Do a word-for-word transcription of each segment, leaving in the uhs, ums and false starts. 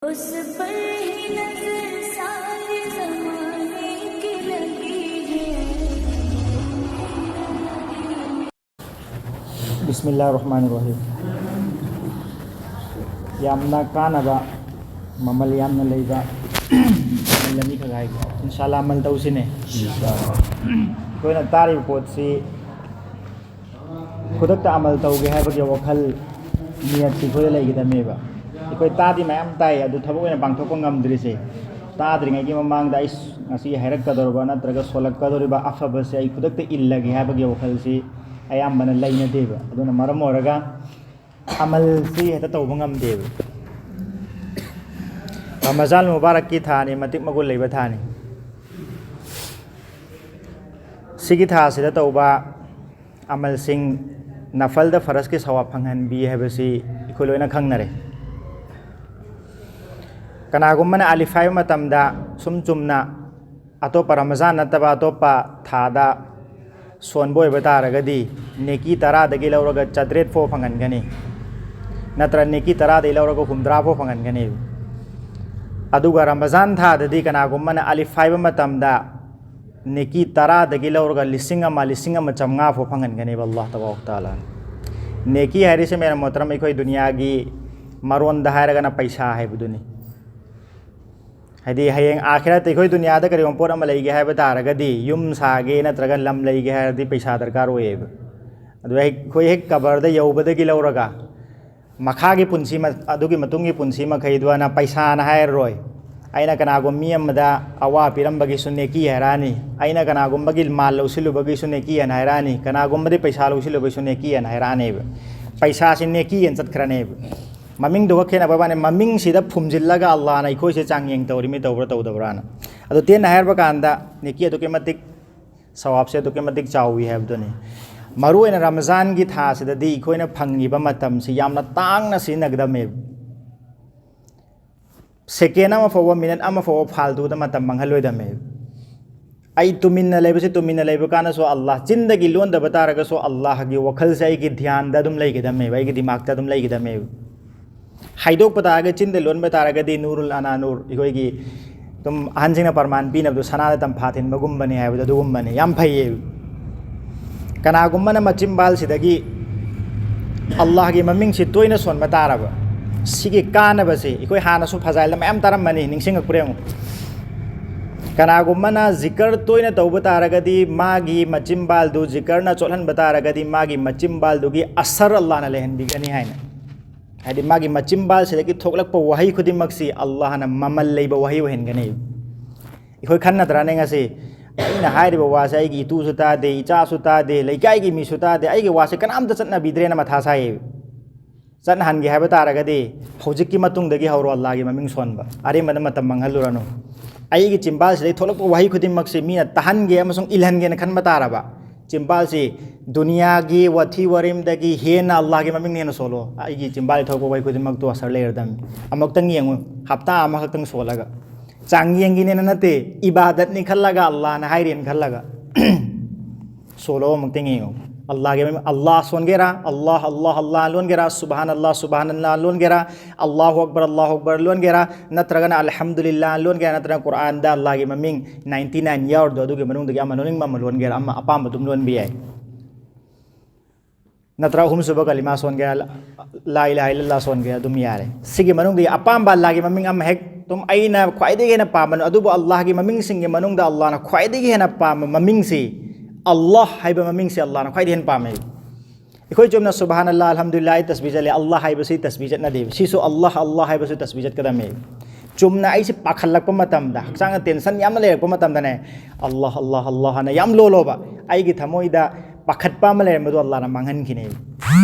उस पर ही नजर सारे जमाने की लगी है। ꯕꯤꯁꯃꯤꯜꯂꯥꯍꯤꯔ ꯔꯍꯃꯥꯅꯤꯔ ꯔꯍꯤꯝ꯫ ꯌꯥꯝꯅ ꯀꯥꯟꯅꯕ, ꯃꯃꯜ ꯌꯥꯝꯅ ꯂꯩꯕ ꯃꯃꯜ ꯑꯅꯤꯈꯛ ꯍꯥꯏꯒꯦ꯫ ꯏꯟꯁꯥ ꯑꯜꯂꯥꯍ, ꯑꯃꯜ ꯇꯧꯁꯤꯅꯦ꯫ ꯑꯩꯈꯣꯏꯅ ꯇꯥꯔꯤꯕ ꯄꯣꯠꯁꯤ ꯈꯨꯗꯛꯇ ꯑꯃꯜ ꯇꯧꯒꯦ ꯍꯥꯏꯕꯒꯤ ꯋꯥꯈꯜ, ꯅꯤꯌꯠꯁꯤ ꯑꯩꯈꯣꯏꯗ ꯂꯩꯒꯗꯕꯅꯦꯕ꯫ ꯑꯩꯈꯣꯏ ꯇꯥꯗꯤ ꯃꯌꯥꯝ ꯇꯥꯏ, ꯑꯗꯨ ꯊꯕꯛ ꯑꯣꯏꯅ ꯄꯥꯡꯊꯣꯛꯄ ꯉꯝꯗ꯭ꯔꯤꯁꯦ꯫ ꯇꯥꯗ꯭ꯔꯤꯉꯩꯒꯤ ꯃꯃꯥꯡꯗ ꯑꯩ ꯉꯁꯤ ꯍꯥꯏꯔꯛꯀꯗꯧꯔꯕ ꯅꯠꯇ꯭ꯔꯒ ꯁꯣꯜꯂꯛꯀꯗꯧꯔꯤꯕ ꯑꯐꯕꯁꯦ ꯑꯩ ꯈꯨꯗꯛꯇ ꯏꯜꯂꯒꯦ ꯍꯥꯏꯕꯒꯤ ꯋꯥꯈꯜꯁꯤ ꯑꯌꯥꯝꯕꯅ ꯂꯩꯅꯗꯦꯕ꯫ ꯑꯗꯨꯅ ꯃꯔꯝ ꯑꯣꯏꯔꯒ ꯑꯃꯜꯁꯤ ꯍꯦꯛꯇ ꯇꯧꯕ ꯉꯝꯗꯦꯕ꯫ ꯔꯃꯖꯥꯟ ꯃꯨꯕꯥꯔꯛꯀꯤ ꯊꯥꯅꯤ, ꯃꯇꯤꯛ ꯃꯒꯨꯟ ꯂꯩꯕ ꯊꯥꯅꯤ꯫ ꯁꯤꯒꯤ ꯊꯥꯁꯤꯗ ꯇꯧꯕ ꯑꯃꯜꯁꯤꯡ, ꯅꯐꯜꯗ ꯐꯔꯖꯀꯤ ꯁꯋꯥꯕ ꯐꯪꯍꯟꯕꯤ ꯍꯥꯏꯕꯁꯤ ꯑꯩꯈꯣꯏ ꯂꯣꯏꯅ ꯈꯪꯅꯔꯦ꯫ ꯀꯅꯥꯒꯨꯝꯕꯅ ꯑꯂꯤꯐ ꯍꯥꯏꯕ ꯃꯇꯝꯗ ꯁꯨꯝ ꯆꯨꯝꯅ ꯑꯇꯣꯞꯄ, ꯔꯃꯖꯥꯟ ꯅꯠꯇꯕ ꯑꯇꯣꯞꯄ ꯊꯥꯗ ꯁꯣꯟꯕ ꯑꯣꯏꯕ ꯇꯥꯔꯒꯗꯤ, ꯅꯦꯀꯤ ꯇꯔꯥꯗꯒꯤ ꯂꯧꯔꯒ ꯆꯥꯇ꯭ꯔꯦꯠ ꯐꯥꯎ ꯐꯪꯍꯟꯒꯅꯤ, ꯅꯠꯇ꯭ꯔ ꯅꯦꯀꯤ ꯇꯔꯥꯗꯒꯤ ꯂꯧꯔꯒ ꯍꯨꯝꯗ꯭ꯔꯥ ꯐꯥꯎ ꯐꯪꯍꯟꯒꯅꯤ꯫ ꯑꯗꯨꯒ ꯔꯃꯖꯥꯟ ꯊꯥꯗꯗꯤ ꯀꯅꯥꯒꯨꯝꯕꯅ ꯑꯂꯤꯐ ꯍꯥꯏꯕ ꯃꯇꯝꯗ ꯅꯦꯀꯤ ꯇꯔꯥꯗꯒꯤ ꯂꯧꯔꯒ ꯂꯤꯁꯤꯡ ꯑꯃ, ꯂꯤꯁꯤꯡ ꯑꯃ ꯆꯥꯝꯃꯉꯥ ꯐꯥꯎ ꯐꯪꯍꯟꯒꯅꯦꯕ ꯑꯜꯂꯥꯍ ꯇꯕꯥꯔꯛ ꯇꯥꯂꯥꯅ꯫ ꯅꯦꯀꯤ ꯍꯥꯏꯔꯤꯁꯦ, ꯃꯦꯔꯥ ꯃꯣꯍꯇꯔꯝ, ꯑꯩꯈꯣꯏ ꯗꯨꯅꯤꯌꯥꯒꯤ ꯃꯔꯣꯟꯗ ꯍꯥꯏꯔꯒꯅ ꯄꯩꯁꯥ ꯍꯥꯏꯕꯗꯨꯅꯤ꯫ ꯍꯥꯏꯗꯤ, ꯍꯌꯦꯡ ꯑꯥꯈꯤꯔꯠꯇ ꯑꯩꯈꯣꯏ ꯗꯨꯅꯤꯌꯥꯗ ꯀꯔꯤꯒꯨꯝꯕ ꯄꯣꯠ ꯑꯃ ꯂꯩꯒꯦ ꯍꯥꯏꯕ ꯇꯥꯔꯒꯗꯤ, ꯌꯨꯝ ꯁꯥꯒꯦ ꯅꯠꯇ꯭ꯔꯒ ꯂꯝ ꯂꯩꯒꯦ ꯍꯥꯏꯔꯗꯤ ꯄꯩꯁꯥ ꯗꯔꯀꯥꯔ ꯑꯣꯏꯌꯦꯕ꯫ ꯑꯗꯨ ꯍꯦꯛ, ꯑꯩꯈꯣꯏ ꯍꯦꯛ ꯀꯕꯔꯗ ꯌꯧꯕꯗꯒꯤ ꯂꯧꯔꯒ ꯃꯈꯥꯒꯤ ꯄꯨꯟꯁꯤ ꯃ-, ꯑꯗꯨꯒꯤ ꯃꯇꯨꯡꯒꯤ ꯄꯨꯟꯁꯤ ꯃꯈꯩꯗꯨꯅ ꯄꯩꯁꯥꯅ ꯍꯥꯏꯔꯔꯣꯏ꯫ ꯑꯩꯅ ꯀꯅꯥꯒꯨꯝꯕ ꯃꯤ ꯑꯃꯗ ꯑꯋꯥ ꯄꯤꯔꯝꯕꯒꯤꯁꯨ ꯅꯦꯀꯤ ꯍꯥꯏꯔꯛꯑꯅꯤ, ꯑꯩꯅ ꯀꯅꯥꯒꯨꯝꯕꯒꯤ ꯃꯥꯜ ꯂꯧꯁꯤꯜꯂꯨꯕꯒꯤꯁꯨ ꯅꯦꯀꯤ ꯍꯥꯏꯅ ꯍꯥꯏꯔꯛꯑꯅꯤ, ꯀꯅꯥꯒꯨꯝꯕꯗꯤ ꯄꯩꯁꯥ ꯂꯧꯁꯤꯜꯂꯨꯕꯒꯤꯁꯨ ꯅꯦꯀꯤ ꯍꯥꯏꯅ ꯍꯥꯏꯔꯛꯑꯅꯦꯕ꯫ ꯄꯩꯁꯥꯁꯤ ꯅꯦꯀꯤ ꯍꯥꯏꯅ ꯆꯠꯈ꯭ꯔꯅꯦꯕ꯫ ꯃꯃꯤꯡꯗꯨ ꯈꯛ ꯈꯦꯠꯅꯕ ꯋꯥꯅꯤ, ꯃꯃꯤꯡꯁꯤꯗ ꯐꯨꯝꯖꯤꯜꯂꯒ ꯑꯜꯂꯥꯍꯅ ꯑꯩꯈꯣꯏꯁꯦ ꯆꯥꯡꯌꯦꯡ ꯇꯧꯔꯤꯃꯤ, ꯇꯧꯕ꯭ꯔꯥ ꯇꯧꯗꯕ꯭ꯔꯥꯅ꯫ ꯑꯗꯣ ꯇꯦꯟꯅ ꯍꯥꯏꯔꯕ ꯀꯥꯟꯗ, ꯅꯦꯀꯤ ꯑꯗꯨꯛꯀꯤ ꯃꯇꯤꯛ, ꯁꯋꯥꯕꯁꯦ ꯑꯗꯨꯛꯀꯤ ꯃꯇꯤꯛ ꯆꯥꯎꯏ ꯍꯥꯏꯕꯗꯨꯅꯤ꯫ ꯃꯔꯨꯑꯣꯏꯅ ꯔꯃꯖꯥꯟꯒꯤ ꯊꯥꯁꯤꯗꯗꯤ ꯑꯩꯈꯣꯏꯅ ꯐꯪꯉꯤꯕ ꯃꯇꯝꯁꯤ ꯌꯥꯝꯅ ꯇꯥꯡꯅ ꯁꯤꯖꯤꯟꯅꯒꯗꯕꯅꯦꯕ꯫ ꯁꯦꯀꯦꯟ ꯑꯃ ꯐꯥꯎꯕ, ꯃꯤꯅꯠ ꯑꯃ ꯐꯥꯎꯕ ꯐꯥꯜꯇꯨꯗ ꯃꯇꯝ ꯃꯥꯡꯍꯜꯂꯣꯏꯗꯕꯅꯦꯕ꯫ ꯑꯩ ꯇꯨꯃꯤꯟꯅ ꯂꯩꯕꯁꯤ, ꯇꯨꯃꯤꯟꯅ ꯂꯩꯕ ꯀꯥꯟꯗꯁꯨ ꯑꯜꯂꯥꯍ, ꯆꯤꯟꯗꯒꯤ ꯂꯣꯟꯗꯕ ꯇꯥꯔꯒꯁꯨ ꯑꯜꯂꯥꯍꯒꯤ ꯋꯥꯈꯜꯁꯦ ꯑꯩꯒꯤ ꯙ꯭ꯌꯥꯟꯗ ꯑꯗꯨꯝ ꯂꯩꯒꯗꯕꯅꯦꯕ, ꯑꯩꯒꯤ ꯗꯤꯃꯥꯛꯇ ꯑꯗꯨꯝ ꯂꯩꯒꯗꯕꯅꯦꯕ꯫ ꯍꯥꯏꯗꯣꯛꯄ ꯇꯥꯔꯒꯗꯤ, ꯆꯤꯟꯗ ꯂꯣꯟꯕ ꯇꯥꯔꯒꯗꯤ ꯅꯨꯔꯨꯜ ꯑꯅꯥ ꯅꯨꯔ, ꯑꯩꯈꯣꯏꯒꯤ ꯑꯗꯨꯝ ꯑꯍꯟꯁꯤꯡꯅ ꯄ꯭ꯔꯃꯥꯟ ꯄꯤꯅꯕꯗꯣ ꯁꯅꯥꯗ ꯇꯝꯐꯥ ꯊꯤꯟꯕꯒꯨꯝꯕꯅꯤ ꯍꯥꯏꯕꯗꯣ ꯑꯗꯨꯒꯨꯝꯕꯅꯤ꯫ ꯌꯥꯝ ꯐꯩꯌꯦ꯫ ꯀꯅꯥꯒꯨꯝꯕꯅ ꯃꯆꯤꯟꯕꯥꯜꯁꯤꯗꯒꯤ ꯑꯜꯂꯥꯍꯒꯤ ꯃꯃꯤꯡꯁꯤ ꯇꯣꯏꯅ ꯁꯣꯟꯕ ꯇꯥꯔꯕ, ꯁꯤꯒꯤ ꯀꯥꯟꯅꯕꯁꯦ ꯑꯩꯈꯣꯏ ꯍꯥꯟꯅꯁꯨ ꯐꯖꯥꯏꯜꯗ ꯃꯌꯥꯝ ꯇꯥꯔꯝꯕꯅꯤ, ꯅꯤꯡꯁꯤꯡꯉꯛꯄ꯭ꯔꯥ ꯌꯦꯡꯉꯨ꯫ ꯀꯅꯥꯒꯨꯝꯕꯅ ꯖꯤꯀꯔ ꯇꯣꯏꯅ ꯇꯧꯕ ꯇꯥꯔꯒꯗꯤ, ꯃꯥꯒꯤ ꯃꯆꯤꯟꯕꯥꯜꯗꯨ ꯖꯤꯀꯔꯅ ꯆꯣꯠꯍꯟꯕ ꯇꯥꯔꯒꯗꯤ, ꯃꯥꯒꯤ ꯃꯆꯤꯟꯕꯥꯜꯗꯨꯒꯤ ꯑꯁꯔ ꯑꯜꯂꯥꯍꯅ ꯂꯩꯍꯟꯕꯤꯒꯅꯤ ꯍꯥꯏꯅ꯫ ꯍꯥꯏꯗꯤ ꯃꯥꯒꯤ ꯃꯆꯤꯟꯕꯥꯜꯁꯤꯗꯒꯤ ꯊꯣꯛꯂꯛꯄ ꯋꯥꯍꯩ ꯈꯨꯗꯤꯡꯃꯛꯁꯤ ꯑꯜꯂꯥꯍꯅ ꯃꯃꯜ ꯂꯩꯕ ꯋꯥꯍꯩ ꯑꯣꯏꯍꯟꯒꯅꯤ꯫ ꯑꯩꯈꯣꯏ ꯈꯟꯅꯗ꯭ꯔꯥꯅꯦ ꯉꯁꯤ? ꯑꯩꯅ ꯍꯥꯏꯔꯤꯕ ꯋꯥꯁꯦ ꯑꯩꯒꯤ ꯏꯇꯨꯁꯨ ꯇꯥꯗꯦ, ꯏꯆꯥꯁꯨ ꯇꯥꯗꯦ, ꯂꯩꯀꯥꯏꯒꯤ ꯃꯤꯁꯨ ꯇꯥꯗꯦ, ꯑꯩꯒꯤ ꯋꯥꯁꯦ ꯀꯅꯥꯝꯇ ꯆꯠꯅꯕꯤꯗ꯭ꯔꯦꯅ ꯃꯊꯥ ꯁꯥꯏꯌꯦ꯫ ꯆꯠꯅꯍꯟꯒꯦ ꯍꯥꯏꯕ ꯇꯥꯔꯒꯗꯤ ꯍꯧꯖꯤꯛꯀꯤ ꯃꯇꯨꯡꯗꯒꯤ ꯍꯧꯔꯣ ꯑꯜꯂꯥꯍꯒꯤ ꯃꯃꯤꯡ ꯁꯣꯟꯕ꯫ ꯑꯔꯦꯝꯕꯗ ꯃꯇꯝ ꯃꯥꯡꯍꯜꯂꯨꯔꯅꯨ꯫ ꯑꯩꯒꯤ ꯆꯤꯝꯕꯥꯜꯁꯤꯗꯒꯤ ꯊꯣꯛꯂꯛꯄ ꯋꯥꯍꯩ ꯈꯨꯗꯤꯡꯃꯛꯁꯤ ꯃꯤꯅ ꯇꯥꯍꯟꯒꯦ ꯑꯃꯁꯨꯡ ꯏꯜꯍꯟꯒꯦꯅ ꯈꯟꯕ ꯇꯥꯔꯕ, ꯆꯤꯝꯕꯥꯜꯁꯤ ꯗꯨꯅꯤꯌꯥꯒꯤ ꯋꯥꯊꯤ ꯋꯥꯔꯦꯝꯗꯒꯤ ꯍꯦꯟꯅ ꯑꯜꯂꯥꯍꯒꯤ ꯃꯃꯤꯡꯅ ꯍꯦꯟꯅ ꯁꯣꯜꯂꯣ꯫ ꯑꯩꯒꯤ ꯆꯤꯝꯕꯥꯜꯗꯒꯤ ꯊꯣꯛꯂꯛꯄ ꯋꯥꯍꯩ ꯈꯨꯗꯤꯡꯃꯛꯇꯨ ꯑꯁꯔ ꯂꯩꯔꯗꯝꯅꯤ꯫ ꯑꯃꯨꯛꯇꯪ ꯌꯦꯡꯉꯨ, ꯍꯞꯇꯥ ꯑꯃꯈꯛꯇꯪ ꯁꯣꯜꯂꯒ꯫ ꯆꯥꯡ ꯌꯦꯡꯒꯤꯅꯦꯅ ꯅꯠꯇꯦ, ꯏꯕꯥꯗꯠꯅꯤ ꯈꯜꯂꯒ, ꯑꯜꯂꯥꯍꯅ ꯍꯥꯏꯔꯦꯅ ꯈꯜꯂꯒ꯫ ꯁꯣꯜꯂꯣ, ꯑꯃꯨꯛꯇꯪ ꯌꯦꯡꯉꯨ꯫ ꯑꯜꯂꯥꯍꯒꯤ ꯃꯃꯤꯡ, ꯑꯜꯂꯥꯍ ꯁꯣꯟꯒꯦꯔꯥ, ꯑꯜꯂꯥꯍ, ꯑꯜꯂꯥꯍ, ꯑꯜꯂꯥꯍ ꯂꯣꯟꯒꯦꯔꯥ, ꯁꯨꯕꯍꯥꯅꯜꯂꯥꯍ, ꯁꯨꯕꯍꯥꯅꯜꯂꯥꯍ ꯂꯣꯟꯒꯦꯔꯥ, ꯑꯜꯂꯥꯍꯨ ꯑꯛꯕꯔ, ꯑꯜꯂꯥꯍꯨ ꯑꯛꯕꯔ ꯂꯣꯟꯒꯦꯔꯥ, ꯅꯠꯇ꯭ꯔꯒꯅ ꯑꯜꯍꯝꯗꯨꯂꯤꯜꯂꯥꯍ ꯂꯣꯟꯒꯦꯔꯥ, ꯅꯠꯇ꯭ꯔꯒꯅ ꯀꯨꯔꯥꯟꯗ ꯑꯜꯂꯥꯍꯒꯤ ꯃꯃꯤꯡ ninety nine ꯌꯥꯎꯔꯤꯗꯣ, ꯑꯗꯨꯒꯤ ꯃꯅꯨꯡꯗꯒꯤ ꯑꯃ ꯂꯣꯟꯅꯤꯡꯕ ꯑꯃ ꯂꯣꯟꯒꯦꯔꯥ, ꯑꯃ ꯑꯄꯥꯝꯕ ꯑꯗꯨꯝ ꯂꯣꯟꯕ ꯌꯥꯏ꯫ ꯅꯠꯇ꯭ꯔꯒ ꯑꯍꯨꯝꯁꯨꯕ ꯀꯂꯤꯃꯥ ꯁꯣꯟꯒꯦꯔꯥ, ꯂꯥ ꯏꯂꯥꯍ ꯏꯜꯂꯜꯂꯥꯍ ꯁꯣꯟꯒꯦꯔꯥ, ꯑꯗꯨꯝ ꯌꯥꯔꯦ꯫ ꯁꯤꯒꯤ ꯃꯅꯨꯡꯗꯒꯤ ꯑꯄꯥꯝꯕ ꯑꯜꯂꯥꯍꯒꯤ ꯃꯃꯤꯡ ꯑꯃ ꯍꯦꯛ ꯑꯗꯨꯝ, ꯑꯩꯅ ꯈ꯭ꯋꯥꯏꯗꯒꯤ ꯍꯦꯟꯅ ꯄꯥꯝꯕ, ꯑꯗꯨꯕꯨ ꯑꯜꯂꯥꯍꯒꯤ ꯃꯃꯤꯡꯁꯤꯡꯒꯤ ꯃꯅꯨꯡꯗ ꯑꯜꯂꯥꯍꯅ ꯈ꯭ꯋꯥꯏꯗꯒꯤ ꯍꯦꯟꯅ ꯄꯥꯝꯕ ꯃꯃꯤꯡꯁꯤ, ꯑꯜꯂꯥꯍ ꯍꯥꯏꯕ ꯃꯃꯤꯡꯁꯤ ꯑꯜꯂꯥꯍꯅ ꯈ꯭ꯋꯥꯏꯗꯒꯤ ꯍꯦꯟꯅ ꯄꯥꯝꯃꯦ꯫ ꯑꯩꯈꯣꯏ ꯆꯨꯝꯅ ꯁꯨꯕꯍꯥꯅꯜꯂꯥꯍ, ꯑꯜꯍꯝꯗꯨꯂꯤꯜꯂꯥꯍ, ꯑꯩ ꯇꯁꯕꯤ ꯆꯠꯂꯦ, ꯑꯜꯂꯥꯍ ꯍꯥꯏꯕꯁꯤ ꯇꯁꯕꯤ ꯆꯠꯅꯗꯦꯕ꯫ ꯁꯤꯁꯨ ꯑꯜꯂꯥꯍ, ꯑꯜꯂꯥꯍ ꯍꯥꯏꯕꯁꯨ ꯇꯁꯕꯤ ꯆꯠꯀꯗꯕꯅꯦ꯫ ꯆꯨꯝꯅ ꯑꯩꯁꯤ ꯄꯥꯈꯠꯂꯛꯄ ꯃꯇꯝꯗ, ꯍꯛꯆꯥꯡꯗ tension ꯌꯥꯝꯅ ꯂꯩꯔꯛꯄ ꯃꯇꯝꯗꯅꯦ, ꯑꯜꯂꯥꯍ, ꯑꯜꯂꯥꯍ, ꯑꯜꯂꯥꯍ ꯍꯥꯏꯅ ꯌꯥꯝ ꯂꯣꯜꯂꯣꯕ꯫ ꯑꯩꯒꯤ ꯊꯃꯣꯏꯗ ꯄꯥꯈꯠꯄ ꯑꯃ ꯂꯩꯔꯝꯕꯗꯣ ꯑꯜꯂꯥꯍꯅ ꯃꯥꯡꯍꯟꯈꯤꯅꯦꯕ꯫